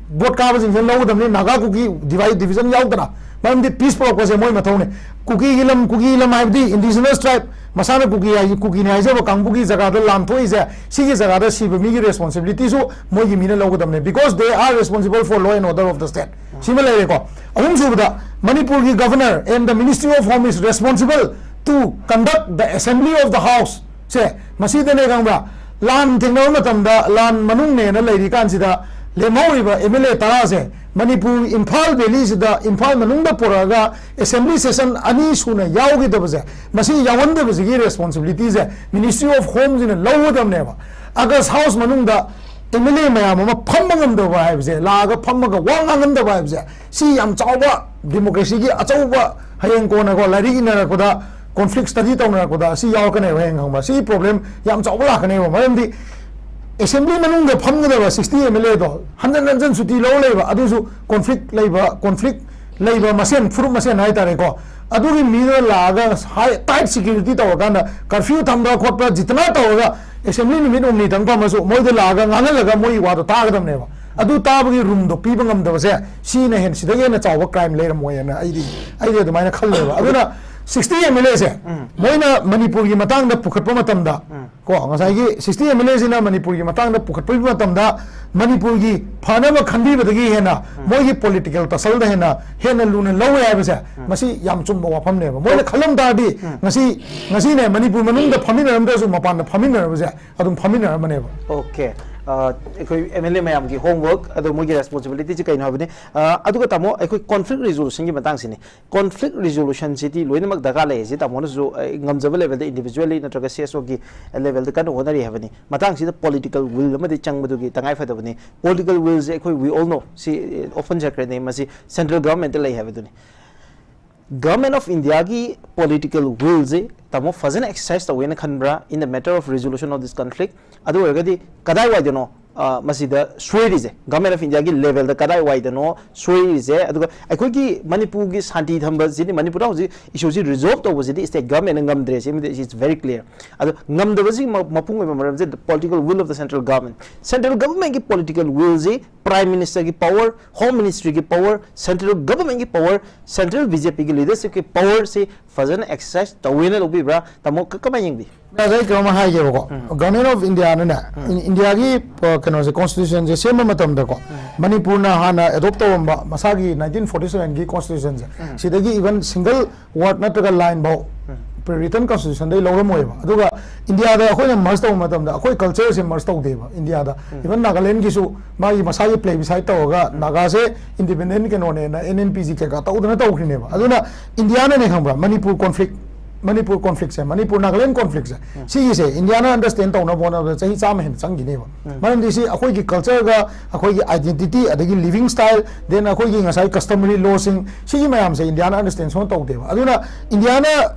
ꯚꯣꯠ ꯀꯥꯕꯁꯤꯡꯁꯤꯅ ꯂꯧꯒꯗꯕꯅꯤ, ꯅꯥꯒꯥ ꯀꯨꯀꯤ ꯗꯤꯚꯥꯏ ꯗꯤꯚꯤꯖꯟ ꯌꯥꯎꯗꯅ꯫ ꯃꯔꯝꯗꯤ ꯄꯤꯁ ꯄꯨꯔꯛꯄꯁꯦ ꯃꯣꯏ ꯃꯊꯧꯅꯦ꯫ ꯀꯨꯀꯤꯒꯤ ꯂꯝ, ꯀꯨꯀꯤ ꯂꯝ ꯍꯥꯏꯕꯗꯤ ꯏꯟꯗꯤꯖꯤꯅꯁ ꯇ꯭ꯔꯥꯏꯕ, ꯃꯁꯥꯅ ꯀꯨꯀꯤ ꯍꯥꯏ-, ꯀꯨꯀꯤꯅꯤ ꯍꯥꯏꯖꯕ ꯀꯥꯡꯕꯨꯒꯤ ꯖꯒꯥꯗ ꯂꯥꯟ ꯊꯣꯛꯏꯁꯦ, ꯁꯤꯒꯤ ꯖꯒꯥꯗ ꯁꯤꯕ ꯃꯤꯒꯤ ꯔꯦꯁꯄꯣꯟꯁꯤꯕꯤꯂꯤꯇꯤꯁꯨ ꯃꯣꯏꯒꯤ ꯃꯤꯅ ꯂꯧꯒꯗꯕꯅꯦ, because they are responsible for law and order of the state꯫ ꯁꯤꯃ ꯂꯩꯔꯦꯀꯣ꯫ ꯑꯍꯨꯝꯁꯨꯕꯗ, ꯃꯅꯤꯄꯨꯔꯒꯤ governor and the Ministry of Home is responsible to conduct the assembly of the house꯫ ꯁꯦ, ꯃꯁꯤꯗꯅꯦ ꯈꯪꯕ꯭ꯔꯥ, ꯂꯥꯟ ꯊꯦꯡꯅꯕ ꯃꯇꯝꯗ ꯂꯥꯟ ꯃꯅꯨꯡꯅꯦꯅ ꯂꯩꯔꯤꯀꯥꯟꯁꯤꯗ ꯂꯦꯝꯍꯧꯔꯤꯕ M L A ꯇꯔꯥꯁꯦ Manipur Imphal ꯚꯦꯂꯤꯁꯤꯗ, Imphal ꯃꯅꯨꯡꯗ ꯄꯨꯔꯛꯑꯒ assembly session ꯑꯅꯤ ꯁꯨꯅ ꯌꯥꯎꯈꯤꯗꯕꯁꯦ, ꯃꯁꯤ ꯌꯥꯎꯍꯟꯗꯕꯁꯤꯒꯤ ꯔꯦꯁꯄꯣꯟꯁꯤꯕꯤꯂꯤꯇꯤꯁꯦ Ministry of Homeꯁꯤꯅ ꯂꯧꯒꯗꯕꯅꯦꯕ꯫ August House ꯃꯅꯨꯡꯗ M L A ꯃꯌꯥꯝ ꯑꯃ ꯐꯝꯕ ꯉꯝꯗꯕ ꯍꯥꯏꯕꯁꯦ, ꯂꯥꯛꯑꯒ ꯐꯝꯃꯒ ꯋꯥ ꯉꯥꯡꯍꯟꯗꯕ ꯍꯥꯏꯕꯁꯦ, ꯁꯤ ꯌꯥꯝ ꯆꯥꯎꯕ democracyꯒꯤ ꯑꯆꯧꯕ, ꯍꯌꯦꯡ ꯀꯣꯟꯅꯀꯣ ꯂꯥꯏꯔꯤꯛ ꯏꯅꯔꯛꯄꯗ ꯀꯣꯟꯐ꯭ꯂꯤꯛ ꯁ꯭ꯇꯗꯤ ꯇꯧꯅꯔꯛꯄꯗ ꯑꯁꯤ ꯌꯥꯎꯔꯛꯀꯅꯦꯕ ꯍꯌꯦꯡ, ꯈꯪꯕ꯭ꯔꯥ? ꯁꯤ ꯄ꯭ꯔꯣꯕ꯭ꯂꯦꯝ ꯌꯥꯝ ꯆꯥꯎꯕ ꯂꯥꯛꯀꯅꯦꯕ꯫ ꯃꯔꯝꯗꯤ ꯑꯦꯁꯦꯝꯕ꯭ꯂꯤ ꯃꯅꯨꯡꯗ ꯐꯝꯒꯗꯕ ꯁꯤꯛꯁꯇꯤ ꯑꯦꯝ ꯑꯦꯜ ꯑꯦꯗꯣ ꯍꯟꯖꯟ ꯍꯟꯖꯟ ꯁꯨꯇꯤ ꯂꯧꯔ ꯂꯩꯕ, ꯑꯗꯨꯁꯨ ꯀꯣꯟꯐ꯭ꯂꯤꯛ ꯂꯩꯕ, ꯀꯣꯟꯐ꯭ꯂꯤꯛ ꯂꯩꯕ ꯃꯁꯦꯟ, ꯐꯨꯔꯨꯞ ꯃꯁꯦꯟ ꯍꯥꯏꯇꯥꯔꯦꯀꯣ꯫ ꯑꯗꯨꯒꯤ ꯃꯤꯗꯨꯅ ꯂꯥꯛꯑꯒ ꯍꯥꯏ, ꯇꯥꯏꯠ ꯁꯦꯀ꯭ꯌꯨꯔꯤꯇꯤ ꯇꯧꯔꯀꯥꯟꯗ, ꯀꯔꯐ꯭ꯌꯨ ꯊꯝꯕ ꯈꯣꯠꯄ ꯖꯤꯇꯅ ꯇꯧꯔꯒ ꯑꯦꯁꯦꯝꯕ꯭ꯂꯤ ꯅꯨꯃꯤꯠ ꯍꯨꯝꯅꯤꯇꯪ ꯐꯝꯃꯁꯨ ꯃꯣꯏꯗ ꯂꯥꯛꯑꯒ ꯉꯥꯡꯍꯜꯂꯒ ꯃꯣꯏꯒꯤ ꯋꯥꯗꯣ ꯇꯥꯒꯗꯕꯅꯦꯕ꯫ ꯑꯗꯨ ꯇꯥꯕꯒꯤ ꯔꯨꯝꯗꯣ ꯄꯤꯕ ꯉꯝꯗꯕꯁꯦ, ꯁꯤꯅ ꯍꯦꯟꯅ, ꯁꯤꯗꯒꯤ ꯍꯦꯟꯅ ꯆꯥꯎꯕ ꯀ꯭ꯔꯥꯏꯝ ꯂꯩꯔꯝꯃꯣꯏꯅ ꯑꯩꯗꯤ, ꯑꯩꯗꯤ ꯑꯗꯨꯃꯥꯏꯅ ꯈꯜꯂꯦꯕ꯫ ꯑꯗꯨꯅ ꯁꯤꯛꯁꯇꯤ ꯑꯦꯝ ꯑꯦꯜ ꯑꯦꯁꯦ ꯃꯣꯏꯅ ꯃꯅꯤꯄꯨꯔꯒꯤ ꯃꯇꯥꯡꯗ ꯄꯨꯈꯠꯄ ꯃꯇꯝꯗ, ꯀꯣ, ꯉꯁꯥꯏꯒꯤ ꯁꯤꯛꯁꯇꯤ ꯑꯦꯝ ꯑꯦꯜ ꯑꯦꯁꯤꯅ ꯃꯅꯤꯄꯨꯔꯒꯤ ꯃꯇꯥꯡꯗ ꯄꯨꯈꯠꯄꯒꯤ ꯃꯇꯝꯗ ꯃꯅꯤꯄꯨꯔꯒꯤ ꯐꯅꯕ ꯈꯟꯕꯤꯕꯗꯒꯤ ꯍꯦꯟꯅ ꯃꯣꯏꯒꯤ ꯄꯣꯂꯤꯇꯤꯀꯦꯜ ꯇꯁꯜꯗ ꯍꯦꯟꯅ, ꯍꯦꯟꯅ ꯂꯨꯅ ꯂꯧꯋꯦ ꯍꯥꯏꯕꯁꯦ, ꯃꯁꯤ ꯌꯥꯝ ꯆꯨꯝꯕ ꯋꯥꯐꯝꯅꯦꯕ꯫ ꯃꯣꯏꯅ ꯈꯜꯂꯝ ꯇꯥꯔꯗꯤ ꯉꯁꯤ, ꯉꯁꯤꯅꯦ, ꯃꯅꯤꯄꯨꯔ ꯃꯅꯨꯡꯗ ꯐꯝꯃꯤꯟꯅꯔꯝꯗ꯭ꯔꯁꯨ ꯃꯄꯥꯟꯗ ꯐꯝꯃꯤꯟꯅꯔꯕꯁꯦ ꯑꯗꯨꯝ ꯐꯝꯃꯤꯟꯅꯔꯝꯕꯅꯦꯕ꯫ ꯑꯣꯀꯦ꯫ ꯑꯩꯈꯣꯏ ꯑꯦꯝ ꯑꯦꯜ ꯑꯦ ꯃꯌꯥꯝꯒꯤ ꯍꯣꯝꯋꯔꯛ, ꯑꯗꯣ ꯃꯣꯏꯒꯤ ꯔꯦꯁꯄꯣꯟꯁꯤꯕꯤꯂꯤꯇꯤꯁꯤ ꯀꯩꯅꯣ ꯍꯥꯏꯕꯅꯤ꯫ ꯑ, ꯑꯗꯨꯒ ꯇꯥꯃꯣ, ꯑꯩꯈꯣꯏ ꯀꯣꯟꯐ꯭ꯂꯤꯛ ꯔꯤꯖꯣꯂꯨꯁꯟꯒꯤ ꯃꯇꯥꯡꯁꯤꯅꯤ꯫ ꯀꯣꯟꯐ꯭ꯂꯤꯛ ꯔꯤꯖꯣꯂꯨꯁꯟꯁꯤꯗꯤ ꯂꯣꯏꯅꯃꯛ ꯗꯔꯀꯥꯔ ꯂꯩ ꯍꯥꯏꯁꯤ ꯇꯥꯃꯣꯅꯁꯨ, ꯑ, ꯉꯝꯖꯕ ꯂꯦꯚꯦꯜꯗ, ꯏꯟꯗꯤꯕꯤꯖꯨꯋꯦꯜꯂꯤ ꯅꯠꯇ꯭ꯔꯒ ꯁꯤ ꯑꯦꯁ ꯑꯣꯒꯤ ꯂꯦꯚꯦꯜꯗ ꯀꯟꯅ ꯍꯣꯠꯅꯔꯤ ꯍꯥꯏꯕꯅꯤ꯫ ꯃꯇꯥꯡꯁꯤꯗ ꯄꯣꯂꯤꯇꯤꯀꯦꯜ ꯋꯤꯜ ꯑꯃꯗꯤ ꯆꯪꯕꯗꯨꯒꯤ ꯇꯉꯥꯏ ꯐꯗꯕꯅꯤ꯫ ꯄꯣꯂꯤꯇꯤꯀꯦꯜ ꯋꯤꯜꯁꯦ ꯑꯩꯈꯣꯏ, we all know, ꯁꯤ ꯑꯣꯄꯟ ꯁꯦꯀ꯭ꯔꯦꯠꯅꯤ, ꯃꯁꯤ ꯁꯦꯟꯇ꯭ꯔꯦꯜ ꯒꯚꯔꯟꯃꯦꯟꯠꯇ ꯂꯩ ꯍꯥꯏꯕꯗꯨꯅꯤ꯫ ꯒꯚꯔꯟꯃꯦꯟꯠ ꯑꯣꯐ ꯏꯟꯗꯤꯌꯥꯒꯤ ꯄꯣꯂꯤꯇꯤꯀꯦꯜ ꯋꯤꯜꯁꯦ ꯇꯥꯃꯣ ꯐꯖꯅ ꯑꯦꯛꯁꯔꯁꯥꯏꯁ ꯇꯧꯋꯦꯅ ꯈꯟꯕ꯭ꯔꯥ, in the matter of resolution of this conflict? ꯑꯗꯨ ꯑꯣꯏꯔꯒꯗꯤ ꯀꯗꯥꯏꯋꯥꯏꯗꯅꯣ, ꯑ, ꯃꯁꯤꯗ ꯁꯣꯏꯔꯤꯁꯦ? ꯒꯚꯔꯟꯃꯦꯟꯠ ꯑꯣꯐ ꯏꯟꯗꯤꯌꯥꯒꯤ ꯂꯦꯚꯦꯜꯗ ꯀꯗꯥꯏꯋꯥꯏꯗꯅꯣ ꯁꯣꯏꯔꯤꯁꯦ? ꯑꯗꯨꯒ ꯑꯩꯈꯣꯏꯒꯤ ꯃꯅꯤꯄꯨꯔꯒꯤ ꯁꯥꯟꯇꯤ ꯊꯝꯕꯁꯤꯗꯤ, ꯃꯅꯤꯄꯨꯔꯗ ꯍꯧꯖꯤꯛ ꯏꯁꯨꯁꯤ ꯔꯤꯖꯣꯜꯕ ꯇꯧꯕꯁꯤꯗꯤ ꯁ꯭ꯇꯦꯠ ꯒꯚꯔꯟꯃꯦꯟꯠꯅ ꯉꯝꯗ꯭ꯔꯦ, ꯁꯤꯃꯗꯤ it's very clear꯫ ꯑꯗꯣ ꯉꯝꯗꯕꯁꯤ ꯃ-, ꯃꯄꯨꯡ ꯑꯣꯏꯕ ꯃꯔꯝꯁꯦ the political will of the central government꯫ Central ꯒꯚꯔꯟꯃꯦꯟꯠꯀꯤ ꯄꯣꯂꯤꯇꯤꯀꯦꯜ ꯋꯤꯜꯁꯤ ꯄ꯭ꯔꯥꯏꯝ ꯃꯤꯅꯤꯁꯇꯔꯒꯤ ꯄꯋꯔ, ꯍꯣꯝ ꯃꯤꯅꯤꯁꯇ꯭ꯔꯤꯒꯤ ꯄꯋꯔ, ꯁꯦꯟꯇ꯭ꯔꯦꯜ ꯒꯚꯔꯟꯃꯦꯟꯠꯀꯤ ꯄꯋꯔ, ꯁꯦꯟꯇ꯭ꯔꯦꯜ ꯕꯤ ꯖꯦ ꯄꯤꯒꯤ ꯂꯤꯗꯔꯁꯤꯞꯀꯤ ꯄꯋꯔꯁꯤ ꯐꯖꯅ ꯑꯦꯛꯁꯔꯁꯥꯏꯁ ꯇꯧꯋꯦꯅ ꯂꯧꯕꯤꯕ꯭ꯔꯥ? ꯇꯥꯃꯣ, ꯀ-, ꯀꯃꯥꯏꯅ ꯌꯦꯡꯕꯤ? ꯑꯩ ꯀꯩꯅꯣꯝꯃ ꯍꯥꯏꯒꯦꯕꯀꯣ, ꯒꯚꯔꯟꯃꯦꯟꯠ ꯑꯣꯐ ꯏꯟꯗꯤꯌꯥꯅꯅꯦ, ꯏꯟ-, ꯏꯟꯗꯤꯌꯥꯒꯤ, ꯑ, ꯀꯩꯅꯣꯁꯦ, ꯀꯣꯟꯁꯇꯤꯇ꯭ꯌꯨꯁꯟꯁꯦ ꯁꯦꯝꯕ ꯃꯇꯝꯗꯀꯣ, ꯃꯅꯤꯄꯨꯔꯅ ꯍꯥꯟꯅ ꯑꯦꯗꯣꯞ ꯇꯧꯔꯝꯕ ꯃꯁꯥꯒꯤ ꯅꯥꯏꯟꯇꯤꯟ ꯐꯣꯔꯇꯤ ꯁꯚꯦꯟꯒꯤ ꯀꯣꯟꯁꯇꯤꯇ꯭ꯌꯨꯁꯟꯁꯦ, ꯁꯤꯗꯒꯤ ꯏꯚꯟ ꯁꯤꯡꯒꯜ ꯋꯥꯔꯗ ꯅꯠꯇ꯭ꯔꯒ ꯂꯥꯏꯟ ꯐꯥꯎ ꯔꯤꯇꯟ ꯀꯟꯁꯇꯤꯇ꯭ꯌꯨꯁꯟꯗꯩ ꯂꯧꯔꯝꯃꯣꯏꯕ꯫ ꯑꯗꯨꯒ ꯏꯟꯗꯤꯌꯥꯗ ꯑꯩꯈꯣꯏꯅ ꯃꯔꯖ ꯇꯧꯕ ꯃꯇꯝꯗ ꯑꯩꯈꯣꯏ ꯀꯜꯆꯔꯁꯦ ꯃꯔꯖ ꯇꯧꯗꯦꯕ ꯏꯟꯗꯤꯌꯥꯗ꯫ ꯏꯚꯟ ꯅꯥꯒꯥꯂꯦꯟꯒꯤꯁꯨ ꯃꯥꯒꯤ ꯃꯁꯥꯒꯤ ꯄ꯭ꯂꯦꯕꯤꯁꯥꯏꯠ ꯇꯧꯔꯒ ꯅꯥꯒꯥꯁꯦ ꯏꯟꯗꯤꯄꯦꯟꯗꯦꯟ ꯀꯩꯅꯣꯅꯦꯅ ꯑꯦꯟ ꯑꯦꯟ ꯄꯤ ꯖꯤ ꯀꯩꯀꯥ ꯇꯧꯗꯅ ꯇꯧꯈ꯭ꯔꯤꯅꯦꯕ꯫ ꯑꯗꯨꯅ ꯏꯟꯗꯤꯌꯥꯅꯅꯦ, ꯈꯪꯕ꯭ꯔꯥ, ꯃꯅꯤꯄꯨꯔ ꯀꯣꯟꯐ꯭ꯂꯤꯛ ꯃꯅꯤꯄꯨꯔ ꯀꯣꯟꯐ꯭ꯂꯤꯛꯁꯦ, ꯃꯅꯤꯄꯨꯔ ꯅꯥꯒꯥꯂꯦꯟ ꯀꯣꯟꯐ꯭ꯂꯤꯛꯁꯦ, ꯁꯤꯒꯤꯁꯦ ꯏꯟꯗꯤꯌꯥꯅ ꯑꯟꯗꯔꯁꯇꯦꯟ ꯇꯧꯅꯕ ꯍꯣꯠꯅꯕꯗ ꯆꯍꯤ ꯆꯥꯝꯃ ꯍꯦꯟꯅ ꯆꯪꯈꯤꯅꯦꯕ꯫ ꯃꯔꯝꯗꯤ ꯁꯤ ꯑꯩꯈꯣꯏꯒꯤ ꯀꯜꯆꯔꯒ, ꯑꯩꯈꯣꯏꯒꯤ ꯑꯥꯏꯗꯦꯟꯇꯤꯇꯤ, ꯑꯗꯒꯤ ꯂꯤꯕꯤꯡ ꯁ꯭ꯇꯥꯏꯜ, ꯗꯦꯟ ꯑꯩꯈꯣꯏꯒꯤ ꯉꯁꯥꯏ ꯀꯁꯇꯃꯔꯤ ꯂꯣꯁꯤꯡ, ꯁꯤꯒꯤ ꯃꯌꯥꯝꯁꯦ ꯏꯟꯗꯤꯌꯥꯅ ꯑꯟꯗꯔꯁꯇꯦꯟ ꯁꯨꯡꯇꯧ ꯇꯧꯗꯦꯕ꯫ ꯑꯗꯨꯅ ꯏꯟꯗꯤꯌꯥꯅ,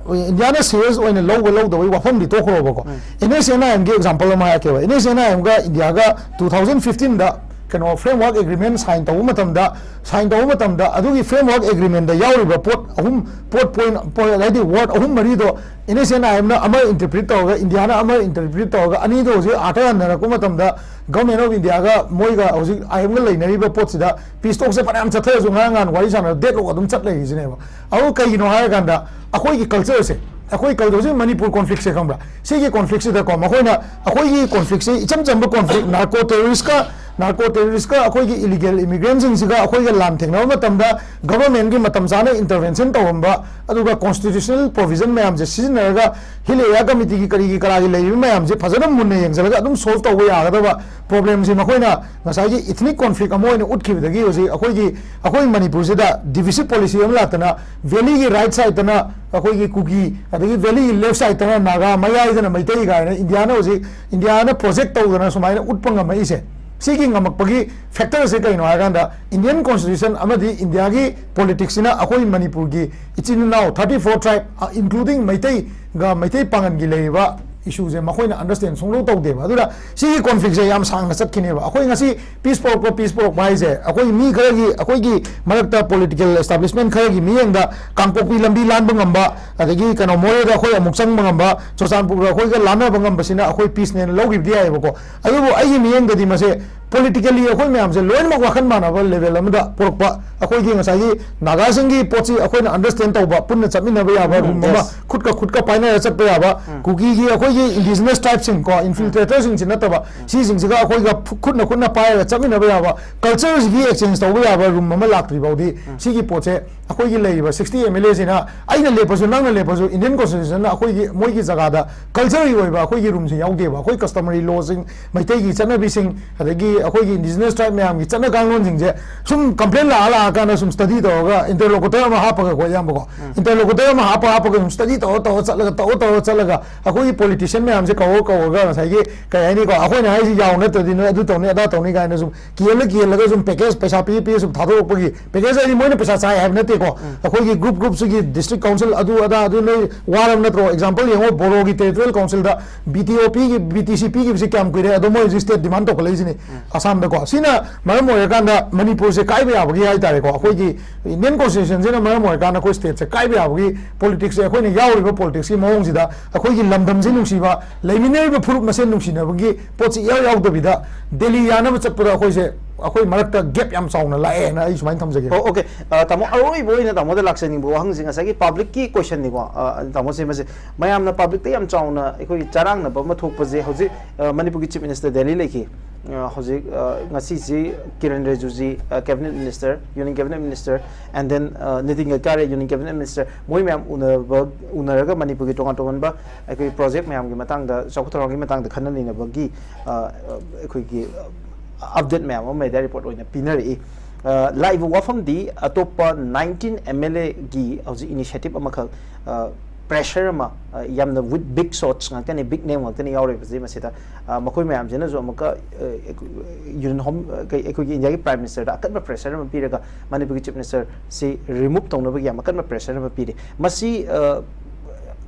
ꯏꯟꯗꯤꯌꯥꯅ ꯁꯤꯔꯤꯌꯁ ꯑꯣꯏꯅ ꯂꯧꯕ ꯂꯧꯗꯕꯒꯤ ꯋꯥꯐꯝꯗꯤ ꯇꯣꯛꯈ꯭ꯔꯣꯕꯀꯣ꯫ ꯑꯦꯟ ꯑꯦꯁ ꯑꯦꯟ ꯑꯥꯏ ꯑꯦꯝꯒꯤ ꯑꯦꯛꯖꯥꯝꯄꯜ ꯑꯃ ꯍꯥꯏꯔꯛꯀꯦꯕ꯫ ꯑꯦꯟ ꯑꯦꯁ ꯑꯦꯟ ꯑꯥꯏ ꯑꯦꯝꯒ ꯏꯟꯗꯤꯌꯥꯒ ꯇꯨ ꯊꯥꯎꯖꯟ ꯐꯤꯐꯇꯤꯟꯗ ꯀꯩꯅꯣ ꯐ꯭ꯔꯦꯝꯋꯥꯔꯛ ꯑꯦꯒ꯭ꯔꯤꯃꯦꯟ ꯁꯥꯏꯟ ꯇꯧꯕ ꯃꯇꯝꯗ, ꯁꯥꯏꯟ ꯇꯧꯕ ꯃꯇꯝꯗ ꯑꯗꯨꯒꯤ ꯐ꯭ꯔꯦꯝꯋꯥꯔꯛ ꯑꯦꯒ꯭ꯔꯤꯃꯦꯟꯗ ꯌꯥꯎꯔꯤꯕ ꯄꯣꯠ ꯑꯍꯨꯝ, ꯄꯣꯠ ꯄꯣꯏꯟ, ꯄꯣꯏꯟ, ꯍꯥꯏꯗꯤ ꯋꯥꯔꯗ ꯑꯍꯨꯝ ꯃꯔꯤꯗꯣ ꯑꯦꯟ ꯑꯦꯁ ꯑꯦꯟ ꯑꯥꯏ ꯑꯦꯝꯅ ꯑꯃ ꯏꯟꯇꯔꯄ꯭ꯔꯤꯠ ꯇꯧꯔꯒ, ꯏꯟꯗꯤꯌꯥꯅ ꯑꯃ ꯏꯟꯇꯔꯄ꯭ꯔꯤꯠ ꯇꯧꯔꯒ, ꯑꯅꯤꯗꯣ ꯍꯧꯖꯤꯛ ꯑꯥꯔꯊ ꯍꯟꯅꯔꯛꯄ ꯃꯇꯝꯗ ꯒꯚꯔꯟꯃꯦꯟ ꯑꯣꯐ ꯏꯟꯗꯤꯌꯥꯒ ꯃꯣꯏꯒ ꯍꯧꯖꯤꯛ ꯑꯥꯏ ꯑꯦꯝꯒ ꯂꯩꯅꯔꯤꯕ ꯄꯣꯠꯁꯤꯗ ꯄꯤꯁ ꯇꯣꯛꯁꯦ ꯐꯅꯌꯥꯝ ꯆꯠꯊꯔꯁꯨ ꯉꯔꯥꯡ ꯅꯍꯥꯟ ꯋꯥꯔꯤ ꯁꯥꯟꯅꯕ ꯗꯦꯠ ꯂꯣꯛ ꯑꯗꯨꯝ ꯆꯠ ꯂꯩꯔꯤꯁꯤꯅꯦꯕ꯫ ꯑꯗꯨ ꯀꯩꯒꯤꯅꯣ ꯍꯥꯏꯔꯀꯥꯟꯗ ꯑꯩꯈꯣꯏꯒꯤ ꯀꯜꯆꯔꯁꯦ, ꯑꯩꯈꯣꯏ ꯀꯜꯆꯔꯁꯦ, ꯃꯅꯤꯄꯨꯔ ꯀꯣꯟꯐ꯭ꯂꯤꯛꯁꯦ ꯈꯪꯕ꯭ꯔꯥ? ꯁꯤꯒꯤ ꯀꯣꯟꯐ꯭ꯂꯤꯛꯁꯤꯗꯀꯣ ꯃꯈꯣꯏꯅ ꯑꯩꯈꯣꯏꯒꯤ ꯀꯣꯟꯐ꯭ꯂꯤꯛꯁꯦ ꯏꯆꯝ ꯆꯝꯕ ꯀꯣꯟꯐ꯭ꯂꯤꯛ, ꯅꯥꯔꯀꯣ ꯇꯦꯔꯣꯔꯤꯁꯀ, ꯅꯥꯔꯀꯣ ꯇꯦꯔꯣꯔꯤꯁꯀ ꯑꯩꯈꯣꯏꯒꯤ ꯏꯂꯤꯒꯦꯜ ꯏꯃꯤꯒ꯭ꯔꯦꯟꯁꯤꯡꯁꯤꯒ ꯑꯩꯈꯣꯏꯒ ꯂꯥꯟ ꯊꯦꯡꯅꯕ ꯃꯇꯝꯗ ꯒꯚꯔꯟꯃꯦꯟꯒꯤ ꯃꯇꯝ ꯆꯥꯅ ꯏꯟꯇꯔꯚꯦꯟꯁꯟ ꯇꯧꯔꯝꯕ, ꯑꯗꯨꯒ ꯀꯣꯟꯁꯇꯤꯇ꯭ꯌꯨꯁꯅꯦꯜ ꯄ꯭ꯔꯣꯚꯤꯖꯟ ꯃꯌꯥꯝꯁꯦ ꯁꯤꯖꯤꯟꯅꯔꯒ ꯍꯤꯜ ꯑꯦꯔꯤꯌꯥ ꯀꯃꯤꯇꯤꯒꯤ ꯀꯔꯤꯒꯤ ꯀꯔꯥꯒꯤ ꯂꯩꯔꯤꯕ ꯃꯌꯥꯝꯁꯦ ꯐꯖꯅ ꯃꯨꯟꯅ ꯌꯦꯡꯁꯤꯜꯂꯒ ꯑꯗꯨꯝ ꯁꯣꯜꯕ ꯇꯧꯕ ꯌꯥꯒꯗꯕ ꯄ꯭ꯔꯣꯕ꯭ꯂꯦꯝꯁꯤ ꯃꯈꯣꯏꯅ ꯉꯁꯥꯏꯒꯤ ꯏꯊꯅꯤꯛ ꯀꯣꯟꯐ꯭ꯂꯤꯛ ꯑꯃ ꯑꯣꯏꯅ ꯎꯠꯈꯤꯕꯗꯒꯤ ꯍꯧꯖꯤꯛ ꯑꯩꯈꯣꯏꯒꯤ, ꯑꯩꯈꯣꯏ ꯃꯅꯤꯄꯨꯔꯁꯤꯗ ꯗꯤꯚꯤꯖꯤꯞ ꯄꯣꯂꯤꯁꯤ ꯑꯃ ꯂꯥꯛꯇꯅ ꯚꯦꯂꯤꯒꯤ ꯔꯥꯏꯠ ꯁꯥꯏꯠꯇꯅ ꯑꯩꯈꯣꯏꯒꯤ ꯀꯨꯀꯤ, ꯑꯗꯒꯤ ꯚꯦꯂꯤꯒꯤ ꯂꯦꯐ ꯁꯥꯏꯠꯇꯅ ꯅꯥꯒꯥ, ꯃꯌꯥꯏꯗꯅ ꯃꯩꯇꯩ ꯀꯥꯏꯅ ꯏꯟꯗꯤꯌꯥꯅ ꯍꯧꯖꯤꯛ, ꯏꯟꯗꯤꯌꯥꯅ ꯄ꯭ꯔꯣꯖꯦꯛ ꯇꯧꯗꯅ ꯁꯨꯃꯥꯏꯅ ꯎꯠꯄ ꯉꯝꯃꯛꯏꯁꯦ, ꯁꯤꯒꯤ ꯉꯝꯃꯛꯄꯒꯤ ꯐꯦꯛꯇꯔꯁꯦ ꯀꯩꯅꯣ ꯍꯥꯏꯔꯀꯥꯟꯗ ꯏꯟꯗꯤꯌꯟ ꯀꯣꯟꯁꯇꯤꯇ꯭ꯌꯨꯁꯟ ꯑꯃꯗꯤ ꯏꯟꯗꯤꯌꯥꯒꯤ ꯄꯣꯂꯤꯇꯤꯛꯁꯁꯤꯅ ꯑꯩꯈꯣꯏ ꯃꯅꯤꯄꯨꯔꯒꯤ ꯏꯆꯤꯟ ꯏꯅꯥꯎ ꯊꯥꯔꯇꯤ ꯐꯣꯔ ꯇ꯭ꯔꯥꯏꯕ, ꯏꯟꯀ꯭ꯂꯨꯗꯤꯡ ꯃꯩꯇꯩꯒ ꯃꯩꯇꯩ ꯄꯥꯉꯟꯒꯤ ꯂꯩꯔꯤꯕ ꯏꯁꯨꯁꯦ ꯃꯈꯣꯏꯅ ꯑꯟꯗꯔꯁꯇꯦꯟ ꯁꯨꯡꯇꯧ ꯇꯧꯗꯦꯕ꯫ ꯑꯗꯨꯅ ꯁꯤꯒꯤ ꯀꯣꯟꯐ꯭ꯂꯤꯛꯁꯦ ꯌꯥꯝ ꯁꯥꯡꯅ ꯆꯠꯈꯤꯅꯦꯕ꯫ ꯑꯩꯈꯣꯏ ꯉꯁꯤ ꯄꯤꯁ ꯄꯨꯔꯛꯄ, ꯄꯤꯁ ꯄꯨꯔꯛꯄ ꯍꯥꯏꯁꯦ ꯑꯩꯈꯣꯏ ꯃꯤ ꯈꯔꯒꯤ, ꯑꯩꯈꯣꯏꯒꯤ ꯃꯔꯛꯇ ꯄꯣꯂꯤꯇꯤꯀꯦꯜ ꯑꯦꯁꯇꯥꯕ꯭ꯂꯤꯁꯃꯦꯟ ꯈꯔꯒꯤ ꯃꯤꯠꯌꯦꯡꯗ ꯀꯥꯡꯄꯣꯛꯄꯤ ꯂꯝꯕꯤ ꯂꯥꯟꯕ ꯉꯝꯕ, ꯑꯗꯒꯤ ꯀꯩꯅꯣ ꯃꯣꯔꯦꯗ ꯑꯩꯈꯣꯏ ꯑꯃꯨꯛ ꯆꯪꯕ ꯉꯝꯕ, ꯆꯨꯔꯆꯥꯟꯄꯨꯔꯒ ꯑꯩꯈꯣꯏꯒ ꯂꯥꯟꯅꯕ ꯉꯝꯕꯁꯤꯅ ꯑꯩꯈꯣꯏ ꯄꯤꯁꯅꯦꯅ ꯂꯧꯈꯤꯕꯗꯤ ꯌꯥꯏꯑꯕꯀꯣ꯫ ꯑꯗꯨꯕꯨ ꯑꯩꯒꯤ ꯃꯤꯠꯌꯦꯡꯗꯗꯤ ꯃꯁꯦ ꯄꯣꯂꯤꯇꯤꯀꯦꯜꯂꯤ ꯑꯩꯈꯣꯏ ꯃꯌꯥꯝꯁꯦ ꯂꯣꯏꯅꯃꯛ ꯋꯥꯈꯜ ꯃꯥꯟꯅꯕ ꯂꯦꯚꯦꯜ ꯑꯃꯗ ꯄꯨꯔꯛꯄ, ꯑꯩꯈꯣꯏꯒꯤ ꯉꯁꯥꯏꯒꯤ ꯅꯥꯒꯥꯁꯤꯡꯒꯤ ꯄꯣꯠꯁꯤ ꯑꯩꯈꯣꯏꯅ ꯑꯟꯗꯔꯁꯇꯦꯟ ꯇꯧꯕ, ꯄꯨꯟꯅ ꯆꯠꯃꯤꯟꯅꯕ ꯌꯥꯕ ꯔꯨꯝ ꯑꯃ, ꯈꯨꯠꯀ ꯈꯨꯠꯀ ꯄꯥꯏꯅꯔ ꯆꯠꯄ ꯌꯥꯕ, ꯀꯨꯀꯤꯒꯤ ꯑꯩꯈꯣꯏꯒꯤ ꯏꯟꯗꯤꯖꯤꯅꯁ ꯇ꯭ꯔꯥꯏꯕꯁꯤꯡ ꯀꯣ, ꯏꯟꯐꯤꯜꯇ꯭ꯔꯦꯇꯔꯁꯤꯡꯁꯤ ꯅꯠꯇꯕ, ꯁꯤꯁꯤꯡꯁꯤꯒ ꯑꯩꯈꯣꯏꯒ ꯐꯨ-, ꯈꯨꯠꯅ ꯈꯨꯠꯅ ꯄꯥꯏꯔꯒ ꯆꯠꯃꯤꯟꯅꯕ ꯌꯥꯕ, ꯀꯜꯆꯔꯁꯤꯒꯤ ꯑꯦꯛꯁꯆꯦꯟꯖ ꯇꯧꯕ ꯌꯥꯕ ꯔꯨꯝ ꯑꯃ ꯂꯥꯛꯇ꯭ꯔꯤ ꯐꯥꯎꯗꯤ ꯁꯤꯒꯤ ꯄꯣꯠꯁꯦ ꯑꯩꯈꯣꯏꯒꯤ ꯂꯩꯔꯤꯕ ꯁꯤꯛꯁꯇꯤ ꯑꯦꯝ ꯑꯦꯜ ꯑꯦꯁꯤꯅ, ꯑꯩꯅ ꯂꯦꯞꯄꯁꯨ ꯅꯪꯅ ꯂꯦꯞꯄꯁꯨ, ꯏꯟꯗꯤꯌꯟ ꯀꯣꯟꯁꯇꯤꯇ꯭ꯌꯨꯁꯟꯅ ꯑꯩꯈꯣꯏꯒꯤ, ꯃꯣꯏꯒꯤ ꯖꯒꯥꯗ ꯀꯜꯆꯔꯒꯤ ꯑꯣꯏꯕ ꯑꯩꯈꯣꯏꯒꯤ ꯔꯨꯝꯁꯦ ꯌꯥꯎꯗꯦꯕ꯫ ꯑꯩꯈꯣꯏ ꯀꯁꯇꯃꯔꯤ ꯂꯣꯁꯤꯡ, ꯃꯩꯇꯩꯒꯤ ꯆꯠꯅꯕꯤꯁꯤꯡ, ꯑꯗꯒꯤ ꯑꯩꯈꯣꯏꯒꯤ indigenous tribe ꯃꯌꯥꯝꯒꯤ ꯆꯠꯅ ꯀꯥꯡꯂꯣꯟꯁꯤꯡꯁꯦ ꯁꯨꯝ complaint ꯂꯥꯛꯑ ꯂꯥꯛꯑꯀꯥꯟꯗ ꯁꯨꯝ study ꯇꯧꯔꯒ interlocutor ꯑꯃ ꯍꯥꯞꯄꯒꯀꯣ, ꯏꯌꯥꯝꯕꯀꯣ, interlocutor ꯑꯃ ꯍꯥꯞꯄ ꯍꯥꯞꯄꯒ ꯁꯨꯝ study ꯇꯧꯔ ꯇꯧꯔ ꯆꯠꯂꯒ, ꯇꯧꯔ ꯇꯧꯔ ꯆꯠꯂꯒ, ꯑꯩꯈꯣꯏꯒꯤ politician ꯃꯌꯥꯝꯁꯦ ꯀꯧꯔ ꯀꯧꯔꯒ, ꯉꯁꯥꯏꯒꯤ, ꯀꯩ ꯍꯥꯏꯅꯤꯀꯣ, ꯑꯩꯈꯣꯏꯅ ꯍꯥꯏꯁꯤ ꯌꯥꯎ ꯅꯠꯇ꯭ꯔꯗꯤ ꯅꯣꯏ ꯑꯗꯨ ꯇꯧꯅꯤ ꯑꯗꯥ ꯇꯧꯅꯤ ꯀꯥꯏꯅ ꯁꯨꯝ ꯀꯤꯍꯜꯂ ꯀꯤꯍꯜꯂꯒ ꯁꯨꯝ package, ꯄꯩꯁꯥ ꯄꯤꯔ ꯄꯤꯔ ꯁꯨꯝ ꯊꯥꯗꯣꯔꯛꯄꯒꯤ package ꯍꯥꯏꯗꯤ ꯃꯣꯏꯅ ꯄꯩꯁꯥ ꯆꯥꯏ ꯍꯥꯏꯕ ꯅꯠꯇꯦꯀꯣ꯫ ꯑꯩꯈꯣꯏꯒꯤ group groupꯁꯤꯒꯤ district council ꯑꯗꯨ ꯑꯗꯥ ꯑꯗꯨ ꯅꯣꯏ ꯋꯥꯔꯕ ꯅꯠꯇ꯭ꯔꯣ? Example ꯌꯦꯡꯉꯣ, ꯕꯣꯔꯣꯒꯤ territorial councilꯗ B T O ꯄꯤꯒꯤ, B T C ꯄꯤꯈꯤꯕꯁꯤ ꯀꯌꯥꯝ ꯀꯨꯏꯔꯦ? ꯑꯗꯣ ꯃꯣꯏ ꯍꯧꯖꯤꯛ state demand ꯇꯧꯈꯠꯂꯛꯏꯁꯤꯅꯤ ꯑꯁꯥꯝꯗꯀꯣ꯫ ꯁꯤꯅ ꯃꯔꯝ ꯑꯣꯏꯔꯀꯥꯟꯗ ꯃꯅꯤꯄꯨꯔꯁꯦ ꯀꯥꯏꯕ ꯌꯥꯕꯒꯤ ꯍꯥꯏꯇꯥꯔꯦꯀꯣ, ꯑꯩꯈꯣꯏꯒꯤ Indian Constitutionꯁꯤꯅ ꯃꯔꯝ ꯑꯣꯏꯔꯀꯥꯟꯗ ꯑꯩꯈꯣꯏ stateꯁꯦ ꯀꯥꯏꯕ ꯌꯥꯕꯒꯤ politicsꯁꯦ, ꯑꯩꯈꯣꯏꯅ ꯌꯥꯎꯔꯤꯕ politicsꯀꯤ ꯃꯑꯣꯡꯁꯤꯗ ꯑꯩꯈꯣꯏꯒꯤ ꯂꯝꯗꯝꯁꯤ ꯅꯨꯡꯁꯤꯕ, ꯂꯩꯃꯤꯟꯅꯔꯤꯕ ꯐꯨꯔꯨꯞ ꯃꯁꯦꯟ ꯅꯨꯡꯁꯤꯅꯕꯒꯤ ꯄꯣꯠꯁꯤ ꯏꯌꯥꯎ ꯌꯥꯎꯗꯕꯤꯗ ꯗꯦꯜꯂꯤ ꯌꯥꯅꯕ ꯆꯠꯄꯗ ꯑꯩꯈꯣꯏꯁꯦ, ꯑꯩꯈꯣꯏ ꯃꯔꯛꯇ gap ꯌꯥꯝ ꯆꯥꯎꯅ ꯂꯥꯛꯑꯦꯅ ꯑꯩ ꯁꯨꯃꯥꯏꯅ ꯊꯝꯖꯒꯦ꯫ ꯑꯣ, okay꯫ ꯑ, ꯇꯥꯃꯣ, ꯑꯔꯣꯏꯕ ꯑꯣꯏꯅ ꯇꯥꯃꯣꯗ ꯂꯥꯛꯆꯅꯤꯡꯕ ꯋꯥꯍꯪꯁꯦ ꯉꯁꯥꯏꯒꯤ publicꯀꯤ questionꯅꯤꯀꯣ꯫ ꯑ, ꯇꯥꯃꯣꯁꯦ, ꯃꯁꯤ ꯃꯌꯥꯝꯅ publicꯇ ꯌꯥꯝ ꯆꯥꯎꯅ ꯑꯩꯈꯣꯏꯒꯤ ꯆꯔꯥꯡꯅꯕ ꯑꯃ ꯊꯣꯛꯄꯁꯦ ꯍꯧꯖꯤꯛ, ꯑ, ꯃꯅꯤꯄꯨꯔꯒꯤ Chief Minister ꯗꯦꯜꯂꯤ ꯂꯩꯈꯤ꯫ ꯑ, ꯍꯧꯖꯤꯛ, ꯑ, ꯉꯁꯤꯁꯤ ꯀꯤꯔꯟ ꯔꯤꯖꯤꯖꯨ, ꯑ, Cabinet Minister, Union Cabinet Minister, and then, ꯑ, ꯅꯤꯇꯤꯟ ꯒꯗꯀꯥꯔꯤ, Union Cabinet Minister, ꯃꯣꯏ ꯃꯌꯥꯝ ꯎꯅꯕ, ꯎꯅꯔꯒ ꯃꯅꯤꯄꯨꯔꯒꯤ ꯇꯣꯉꯥꯟ ꯇꯣꯉꯥꯟꯕ ꯑꯩꯈꯣꯏ project ꯃꯌꯥꯝꯒꯤ ꯃꯇꯥꯡꯗ, ꯆꯥꯎꯈꯠ ꯊꯧꯔꯥꯡꯒꯤ ꯃꯇꯥꯡꯗ ꯈꯟꯅ ꯅꯩꯅꯕꯒꯤ, ꯑ, ꯑ, ꯑꯩꯈꯣꯏꯒꯤ, ꯑ, update ꯃꯌꯥꯝ ꯑꯃ media report ꯑꯣꯏꯅ ꯄꯤꯅꯔꯛꯏ꯫ ꯑ, ꯂꯥꯛꯏꯕ ꯋꯥꯐꯝꯗꯤ ꯑꯇꯣꯞꯄ nineteen M L Aꯒꯤ ꯍꯧꯖꯤꯛ initiative ꯑꯃꯈꯛ, ꯑ, pressure ꯑꯃ, ꯑ, ꯌꯥꯝꯅ with big shots ꯉꯥꯛꯇꯅꯤ, big name ꯉꯥꯛꯇꯅꯤ ꯌꯥꯎꯔꯤꯕꯁꯤ ꯃꯁꯤꯗ꯫ ꯑ, ꯃꯈꯣꯏ ꯃꯌꯥꯝꯁꯤꯅꯁꯨ ꯑꯃꯨꯛꯀ, ꯑ, Union Home, ꯑ, ꯀꯩ, ꯑꯩꯈꯣꯏꯒꯤ ꯏꯟꯗꯤꯌꯥꯒꯤ Prime Ministerꯗ ꯑꯀꯟꯕ pressure ꯑꯃ ꯄꯤꯔꯒ ꯃꯅꯤꯄꯨꯔꯒꯤ Chief Ministerꯁꯤ remove ꯇꯧꯅꯕꯒꯤ ꯌꯥꯝ ꯑꯀꯟꯕ pressure ꯑꯃ ꯄꯤꯔꯤ꯫ ꯃꯁꯤ, ꯑ,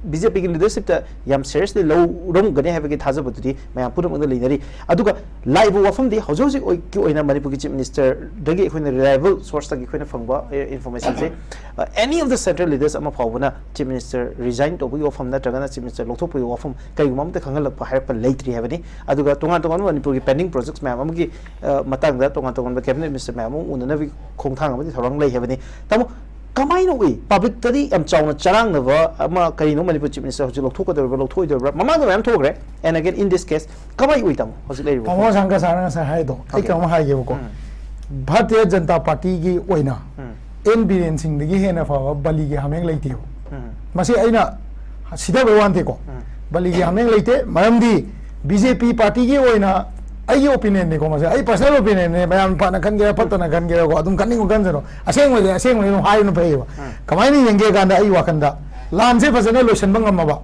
BJPꯒꯤ leadershipꯇ ꯌꯥꯝ seriously ꯂꯧꯔꯝꯒꯅꯤ ꯍꯥꯏꯕꯒꯤ ꯊꯥꯖꯕꯗꯨꯗꯤ ꯃꯌꯥꯝ ꯄꯨꯝꯅꯃꯛꯅ ꯂꯩꯅꯔꯤ꯫ ꯑꯗꯨꯒ ꯂꯥꯛꯏꯕ ꯋꯥꯐꯝꯗꯤ ꯍꯧꯖꯤꯛ ꯍꯧꯖꯤꯛꯀꯤ ꯑꯣꯏꯅ ꯃꯅꯤꯄꯨꯔꯒꯤ Chief Ministerꯗꯒꯤ ꯑꯩꯈꯣꯏꯅ reliable sourceꯇꯒꯤ ꯑꯩꯈꯣꯏꯅ ꯐꯪꯕ, ꯑ, informationꯁꯦ, ꯑ, any of the central leaders ꯑꯃ ꯐꯥꯎꯕꯅ Chief Minister resign ꯇꯧꯕꯒꯤ ꯋꯥꯐꯝ ꯅꯠꯇ꯭ꯔꯒꯅ Chief Minister ꯂꯧꯊꯣꯛꯄꯒꯤ ꯋꯥꯐꯝ ꯀꯩꯒꯨꯝꯕ ꯑꯃꯠꯇ ꯈꯪꯍꯜꯂꯛꯄ, ꯍꯥꯏꯔꯛꯄ ꯂꯩꯇ꯭ꯔꯤ ꯍꯥꯏꯕꯅꯤ꯫ ꯑꯗꯨꯒ ꯇꯣꯉꯥꯟ ꯇꯣꯉꯥꯟꯕ ꯃꯅꯤꯄꯨꯔꯒꯤ pending projects ꯃꯌꯥꯝ ꯑꯃꯒꯤ, ꯑ, ꯃꯇꯥꯡꯗ ꯇꯣꯉꯥꯟ ꯇꯣꯉꯥꯟꯕ Cabinet Minister ꯃꯌꯥꯝ ꯑꯃ ꯎꯅꯅꯕꯒꯤ ꯈꯣꯡꯊꯥꯡ ꯑꯃꯗꯤ ꯊꯧꯔꯥꯡ ꯂꯩ ꯍꯥꯏꯕꯅꯤ꯫ ꯇꯥꯃꯣ, ꯀꯃꯥꯏꯅ ꯎꯏ? Publicꯇꯗꯤ ꯌꯥꯝ ꯆꯥꯎꯅ ꯆꯔꯥꯡꯅꯕ ꯑꯃ, ꯀꯔꯤꯅꯣ, ꯃꯅꯤꯄꯨꯔ Chief Minister ꯍꯧꯖꯤꯛ ꯂꯧꯊꯣꯛꯀꯗꯧꯔꯤꯕ꯭ꯔꯥ, ꯂꯧꯊꯣꯛꯑꯣꯏꯗꯧꯔꯤꯕ꯭ꯔꯥ? ꯃꯃꯥꯡꯗ ꯃꯌꯥꯝ ꯊꯣꯛꯈ꯭ꯔꯦ꯫ And again, in this case, ꯀꯃꯥꯏ ꯎꯏ, ꯇꯥꯃꯣ, ꯍꯧꯖꯤꯛ ꯂꯩꯔꯤꯕ ꯇꯥꯃꯣ ꯋꯥꯐꯝ? ꯁꯥꯡꯀ ꯁꯥꯔꯅ ꯉꯁꯥꯏ ꯍꯥꯏꯗꯣ ꯑꯩ Okay. ꯀꯩꯅꯣꯝ ꯍꯥꯏꯒꯦꯕꯀꯣ꯫ ꯎꯝ꯫ ꯚꯥꯔꯇꯤꯌ ꯖꯅꯇꯥ ꯄꯥꯔꯇꯤꯒꯤ ꯑꯣꯏꯅ ꯎꯝ꯫ ꯑꯦꯟ ꯕꯤꯔꯦꯟ ꯁꯤꯡꯗꯒꯤ ꯍꯦꯟꯅ ꯐꯕ ꯕꯂꯤꯒꯤ ꯍꯥꯃꯦꯡ ꯂꯩꯇꯦꯕ꯫ ꯎꯝ꯫ ꯃꯁꯤ ꯑꯩꯅ ꯁꯤꯊꯕꯩ ꯋꯥ ꯅꯠꯇꯦꯀꯣ꯫ ꯎꯝ꯫ ꯕꯂꯤꯒꯤ ꯍꯥꯃꯦꯡ ꯂꯩꯇꯦ, ꯃꯔꯝꯗꯤ BJP ꯄꯥꯔꯇꯤꯒꯤ ꯑꯣꯏꯅ ꯑꯩꯒꯤ ꯑꯣꯄꯤꯅꯤꯌꯟꯅꯤꯀꯣ ꯃꯁꯦ, ꯑꯩ ꯄꯔꯁꯅꯦꯜ ꯑꯣꯄꯤꯅꯤꯌꯟꯅꯤ꯫ ꯃꯌꯥꯝ ꯐꯅ ꯈꯟꯒꯦꯔꯥ ꯐꯠꯇꯅ ꯈꯟꯒꯦꯔꯥꯀꯣ, ꯑꯗꯨꯝ ꯈꯟꯅꯤꯡꯕ ꯈꯟꯖꯔꯣ꯫ ꯑꯁꯦꯡꯕꯗꯤ ꯑꯁꯦꯡꯕꯅꯤ ꯑꯗꯨꯝ ꯍꯥꯏꯕꯅ ꯐꯩꯌꯦꯕ꯫ ꯀꯃꯥꯏꯅ ꯌꯦꯡꯒꯦ ꯀꯥꯟꯗ, ꯑꯩ ꯋꯥꯈꯟꯗ ꯂꯥꯟꯁꯦ ꯐꯖꯅ ꯂꯣꯏꯁꯤꯟꯕ ꯉꯝꯃꯕ,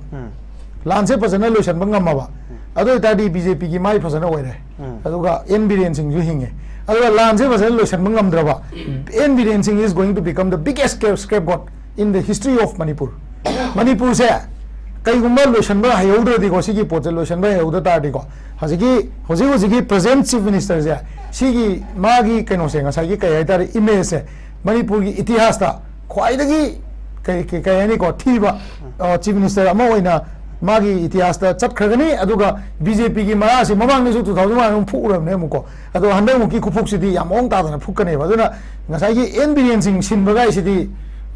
ꯂꯥꯟꯁꯦ ꯐꯖꯅ ꯂꯣꯏꯁꯤꯟꯕ ꯉꯝꯃꯕ, ꯑꯗꯨ ꯑꯣꯏꯇꯥꯔꯗꯤ ꯕꯤ ꯖꯦ ꯄꯤꯒꯤ ꯃꯥꯏ ꯐꯖꯅ ꯑꯣꯏꯔꯦ꯫ ꯑꯗꯨꯒ ꯑꯦꯟ ꯕꯤꯔꯦꯟ ꯁꯤꯡꯁꯨ ꯍꯤꯡꯉꯦ꯫ ꯑꯗꯨꯒ ꯂꯥꯟꯁꯦ ꯐꯖꯅ ꯂꯣꯏꯁꯤꯟꯕ ꯉꯝꯗ꯭ꯔꯕ, N Biren Singh is going to become the biggest scape- scapegoat in the history of Manipur. ꯃꯅꯤꯄꯨꯔꯁꯦ ꯀꯩꯒꯨꯝꯕ ꯂꯣꯏꯁꯤꯟꯕ ꯍꯩꯍꯧꯗ꯭ꯔꯗꯤꯀꯣ, ꯁꯤꯒꯤ ꯄꯣꯠꯁꯦ ꯂꯣꯏꯁꯤꯟꯕ ꯍꯩꯍꯧꯗ ꯇꯥꯔꯗꯤꯀꯣ, ꯍꯧꯖꯤꯛꯀꯤ, ꯍꯧꯖꯤꯛ ꯍꯧꯖꯤꯛꯀꯤ ꯄ꯭ꯔꯖꯦꯟ ꯆꯤꯐ ꯃꯤꯅꯤꯁꯇꯔꯁꯦ, ꯁꯤꯒꯤ ꯃꯥꯒꯤ ꯀꯩꯅꯣꯁꯦ, ꯉꯁꯥꯏꯒꯤ ꯀꯩ ꯍꯥꯏꯇꯥꯔꯦ, ꯏꯃꯦꯖꯁꯦ ꯃꯅꯤꯄꯨꯔꯒꯤ ꯏꯇꯤꯍꯥꯁꯇ ꯈ꯭ꯋꯥꯏꯗꯒꯤ ꯀꯩ, ꯀꯩ, ꯀꯩ ꯍꯥꯏꯅꯤꯀꯣ, ꯊꯤꯕ, ꯑ, ꯆꯤꯐ ꯃꯤꯅꯤꯁꯇꯔ ꯑꯃ ꯑꯣꯏꯅ ꯃꯥꯒꯤ ꯏꯇꯤꯍꯥꯁꯇ ꯆꯠꯈ꯭ꯔꯒꯅꯤ꯫ ꯑꯗꯨꯒ ꯕꯤ ꯖꯦ ꯄꯤꯒꯤ ꯃꯔꯥꯁꯤ ꯃꯃꯥꯡꯗꯁꯨ two thousand one ꯑꯗꯨꯝ ꯐꯨꯛꯎꯔꯕꯅꯦ ꯑꯃꯨꯛꯀꯣ꯫ ꯑꯗꯣ ꯍꯟꯗꯛꯃꯨꯛꯀꯤ ꯈꯨꯐꯨꯛꯁꯤꯗꯤ ꯌꯥꯝ ꯃꯑꯣꯡ ꯇꯥꯗꯅ ꯐꯨꯛꯀꯅꯦꯕ꯫ ꯑꯗꯨꯅ ꯉꯁꯥꯏꯒꯤ ꯑꯦꯟ ꯕꯤꯔꯦꯟ ꯁꯤꯡ ꯁꯤꯟꯕꯒꯥꯏꯁꯤꯗꯤ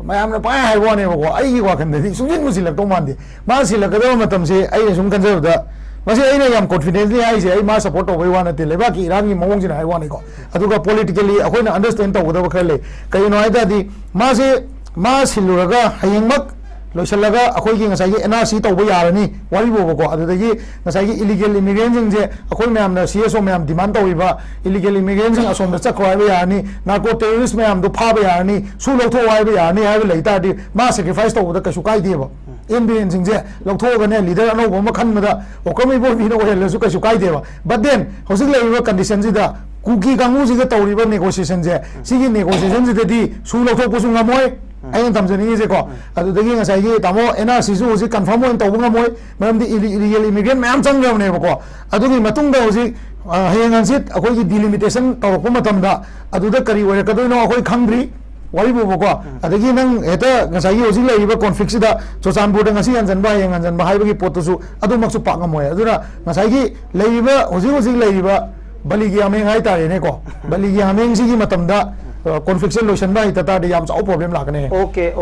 ꯃꯌꯥꯝꯅ ꯄꯥꯏ ꯍꯥꯏꯕ ꯋꯥꯅꯦꯕꯀꯣ, ꯑꯩꯒꯤ ꯋꯥꯈꯜꯗꯗꯤ ꯁꯨꯡꯁꯤꯟꯕꯨ ꯁꯤꯜꯂꯛꯇꯧ ꯃꯥꯟꯗꯦ꯫ ꯃꯥ ꯁꯤꯜꯂꯛꯀꯗꯕ ꯃꯇꯝꯁꯦ ꯑꯩꯅ ꯁꯨꯝ ꯈꯟꯖꯕꯗ, ꯃꯁꯤ ꯑꯩꯅ ꯌꯥꯝ ꯀꯣꯟꯐꯤꯗꯦꯟꯁꯂꯤ ꯍꯥꯏꯁꯦ, ꯑꯩ ꯃꯥ ꯁꯞꯄꯣꯔꯠ ꯇꯧꯕꯩ ꯋꯥ ꯅꯠꯇꯦ, ꯂꯩꯕꯥꯛꯀꯤ ꯏꯔꯥꯡꯒꯤ ꯃꯑꯣꯡꯁꯤꯅ ꯍꯥꯏꯕ ꯋꯥꯅꯤꯀꯣ꯫ ꯑꯗꯨꯒ ꯄꯣꯂꯤꯇꯤꯀꯦꯜꯂꯤ ꯑꯩꯈꯣꯏꯅ ꯑꯟꯗꯔꯁꯇꯦꯟ ꯇꯧꯒꯗꯕ ꯈꯔ ꯂꯩ꯫ ꯀꯩꯒꯤꯅꯣ ꯍꯥꯏ ꯇꯥꯔꯗꯤ, ꯃꯥꯁꯦ, ꯃꯥ ꯁꯤꯜꯂꯨꯔꯒ ꯍꯌꯦꯡꯃꯛ ꯂꯣꯏꯁꯤꯜꯂꯒ ꯑꯩꯈꯣꯏꯒꯤ ꯉꯁꯥꯏꯒꯤ ꯑꯦꯟ ꯑꯥꯔ ꯁꯤ ꯇꯧꯕ ꯌꯥꯔꯅꯤ ꯋꯥꯔꯤꯕꯣꯕꯀꯣ꯫ ꯑꯗꯨꯗꯒꯤ ꯉꯁꯥꯏꯒꯤ ꯏꯂꯤꯒꯦꯜ ꯏꯃꯤꯒ꯭ꯔꯦꯟꯁꯤꯡꯁꯦ, ꯑꯩꯈꯣꯏ ꯃꯌꯥꯝꯅ, ꯁꯤ ꯑꯦꯁ ꯑꯣ ꯃꯌꯥꯝ ꯗꯤꯃꯥꯟ ꯇꯧꯔꯤꯕ ꯏꯂꯤꯒꯦꯜ ꯏꯃꯤꯒ꯭ꯔꯦꯟꯁꯤꯡ ꯑꯁꯣꯝꯗ ꯆꯠꯈ꯭ꯔꯣ ꯍꯥꯏꯕ ꯌꯥꯔꯅꯤ, ꯅꯥꯔꯀꯣ ꯇꯦꯔꯣꯔꯤꯁ ꯃꯌꯥꯝꯗꯣ ꯐꯥꯕ ꯌꯥꯔꯅꯤ, ꯁꯨ ꯂꯧꯊꯣꯛꯑꯣ ꯍꯥꯏꯕ ꯌꯥꯔꯅꯤ ꯍꯥꯏꯕ ꯂꯩ ꯇꯥꯔꯗꯤ, ꯃꯥ ꯁꯦꯀ꯭ꯔꯤꯐꯥꯏꯁ ꯇꯧꯕꯗ ꯀꯩꯁꯨ ꯀꯥꯏꯗꯦꯕ꯫ ꯑꯦꯟ ꯕꯤꯔꯦꯟ ꯁꯤꯡꯁꯦ ꯂꯧꯊꯣꯛꯑꯒꯅꯦ, ꯂꯤꯗꯔ ꯑꯅꯧꯕ ꯑꯃ ꯈꯟꯕꯗ ꯑꯣꯀ꯭ꯔꯝ ꯏꯕꯣꯕꯤꯅ ꯑꯣꯏꯍꯜꯂꯁꯨ ꯀꯩꯁꯨ ꯀꯥꯏꯗꯦꯕ꯫ But then, ꯍꯧꯖꯤꯛ ꯂꯩꯔꯤꯕ ꯀꯟꯗꯤꯁꯟꯁꯤꯗ ꯀꯨꯀꯤ ꯀꯥꯡꯕꯨꯁꯤꯒ ꯇꯧꯔꯤꯕ ꯅꯦꯒꯣꯁꯤꯌꯦꯁꯟꯁꯦ, ꯁꯤꯒꯤ ꯅꯦꯒꯣꯁꯤꯌꯦꯁꯟꯁꯤꯗꯗꯤ ꯁꯨ ꯂꯧꯊꯣꯛꯄꯁꯨ ꯉꯝꯃꯣꯏ꯫ ꯑꯩꯅ ꯊꯝꯖꯅꯤꯡꯉꯤꯁꯦꯀꯣ, ꯑꯗꯨꯗꯒꯤ ꯉꯁꯥꯏꯒꯤ ꯇꯥꯃꯣ, ꯑꯦꯟ ꯑꯥꯔ ꯁꯤꯁꯨ ꯍꯧꯖꯤꯛ ꯀꯟꯐꯥꯔꯝ ꯑꯣꯏꯅ ꯇꯧꯕ ꯉꯝꯃꯣꯏ, ꯃꯔꯝꯗꯤ ꯏꯂꯤꯒꯦꯜ ꯏꯃꯤꯒ꯭ꯔꯦꯟ ꯃꯌꯥꯝ ꯆꯪꯈ꯭ꯔꯕꯅꯦꯕꯀꯣ꯫ ꯑꯗꯨꯒꯤ ꯃꯇꯨꯡꯗ ꯍꯧꯖꯤꯛ, ꯑ, ꯍꯌꯦꯡ ꯍꯪꯆꯤꯠ ꯑꯩꯈꯣꯏꯒꯤ ꯗꯤꯂꯤꯃꯤꯇꯦꯁꯟ ꯇꯧꯔꯛꯄ ꯃꯇꯝꯗ ꯑꯗꯨꯗ ꯀꯔꯤ ꯑꯣꯏꯔꯛꯀꯗꯣꯏꯅꯣ ꯑꯩꯈꯣꯏ ꯈꯪꯗ꯭ꯔꯤ꯫ ꯋꯥꯔꯤꯕꯨꯕꯀꯣ, ꯑꯗꯒꯤ ꯅꯪ ꯍꯦꯛꯇ ꯉꯁꯥꯏꯒꯤ ꯍꯧꯖꯤꯛ ꯂꯩꯔꯤꯕ ꯀꯣꯟꯐ꯭ꯂꯤꯛꯁꯤꯗ ꯆꯨꯔꯆꯥꯟꯄꯨꯔꯗ ꯉꯁꯤ ꯍꯟꯖꯟꯕ, ꯍꯌꯦꯡ ꯍꯟꯖꯟꯕ ꯍꯥꯏꯕꯒꯤ ꯄꯣꯠꯇꯨꯁꯨ ꯑꯗꯨꯃꯛꯁꯨ ꯄꯥꯛ ꯉꯝꯃꯣꯏ꯫ ꯑꯗꯨꯅ ꯉꯁꯥꯏꯒꯤ ꯂꯩꯔꯤꯕ, ꯍꯧꯖꯤꯛ ꯍꯧꯖꯤꯛ ꯂꯩꯔꯤꯕ ꯕꯂꯤꯒꯤ ꯍꯥꯃꯦꯡ ꯍꯥꯏꯇꯥꯔꯦꯅꯦꯀꯣ, ꯕꯂꯤꯒꯤ ꯍꯥꯃꯦꯡꯁꯤꯒꯤ ꯃꯇꯝꯗ, ꯑ, ꯀꯣꯟꯐ꯭ꯂꯤꯛꯁꯦ ꯂꯣꯏꯁꯤꯟꯕ ꯍꯩꯇ ꯇꯥꯔꯗꯤ ꯌꯥꯝ ꯆꯥꯎꯕ ꯄ꯭ꯔꯣꯕ꯭ꯂꯦꯝ ꯂꯥꯛꯀꯅꯤ꯫ ꯑꯣꯀꯦ,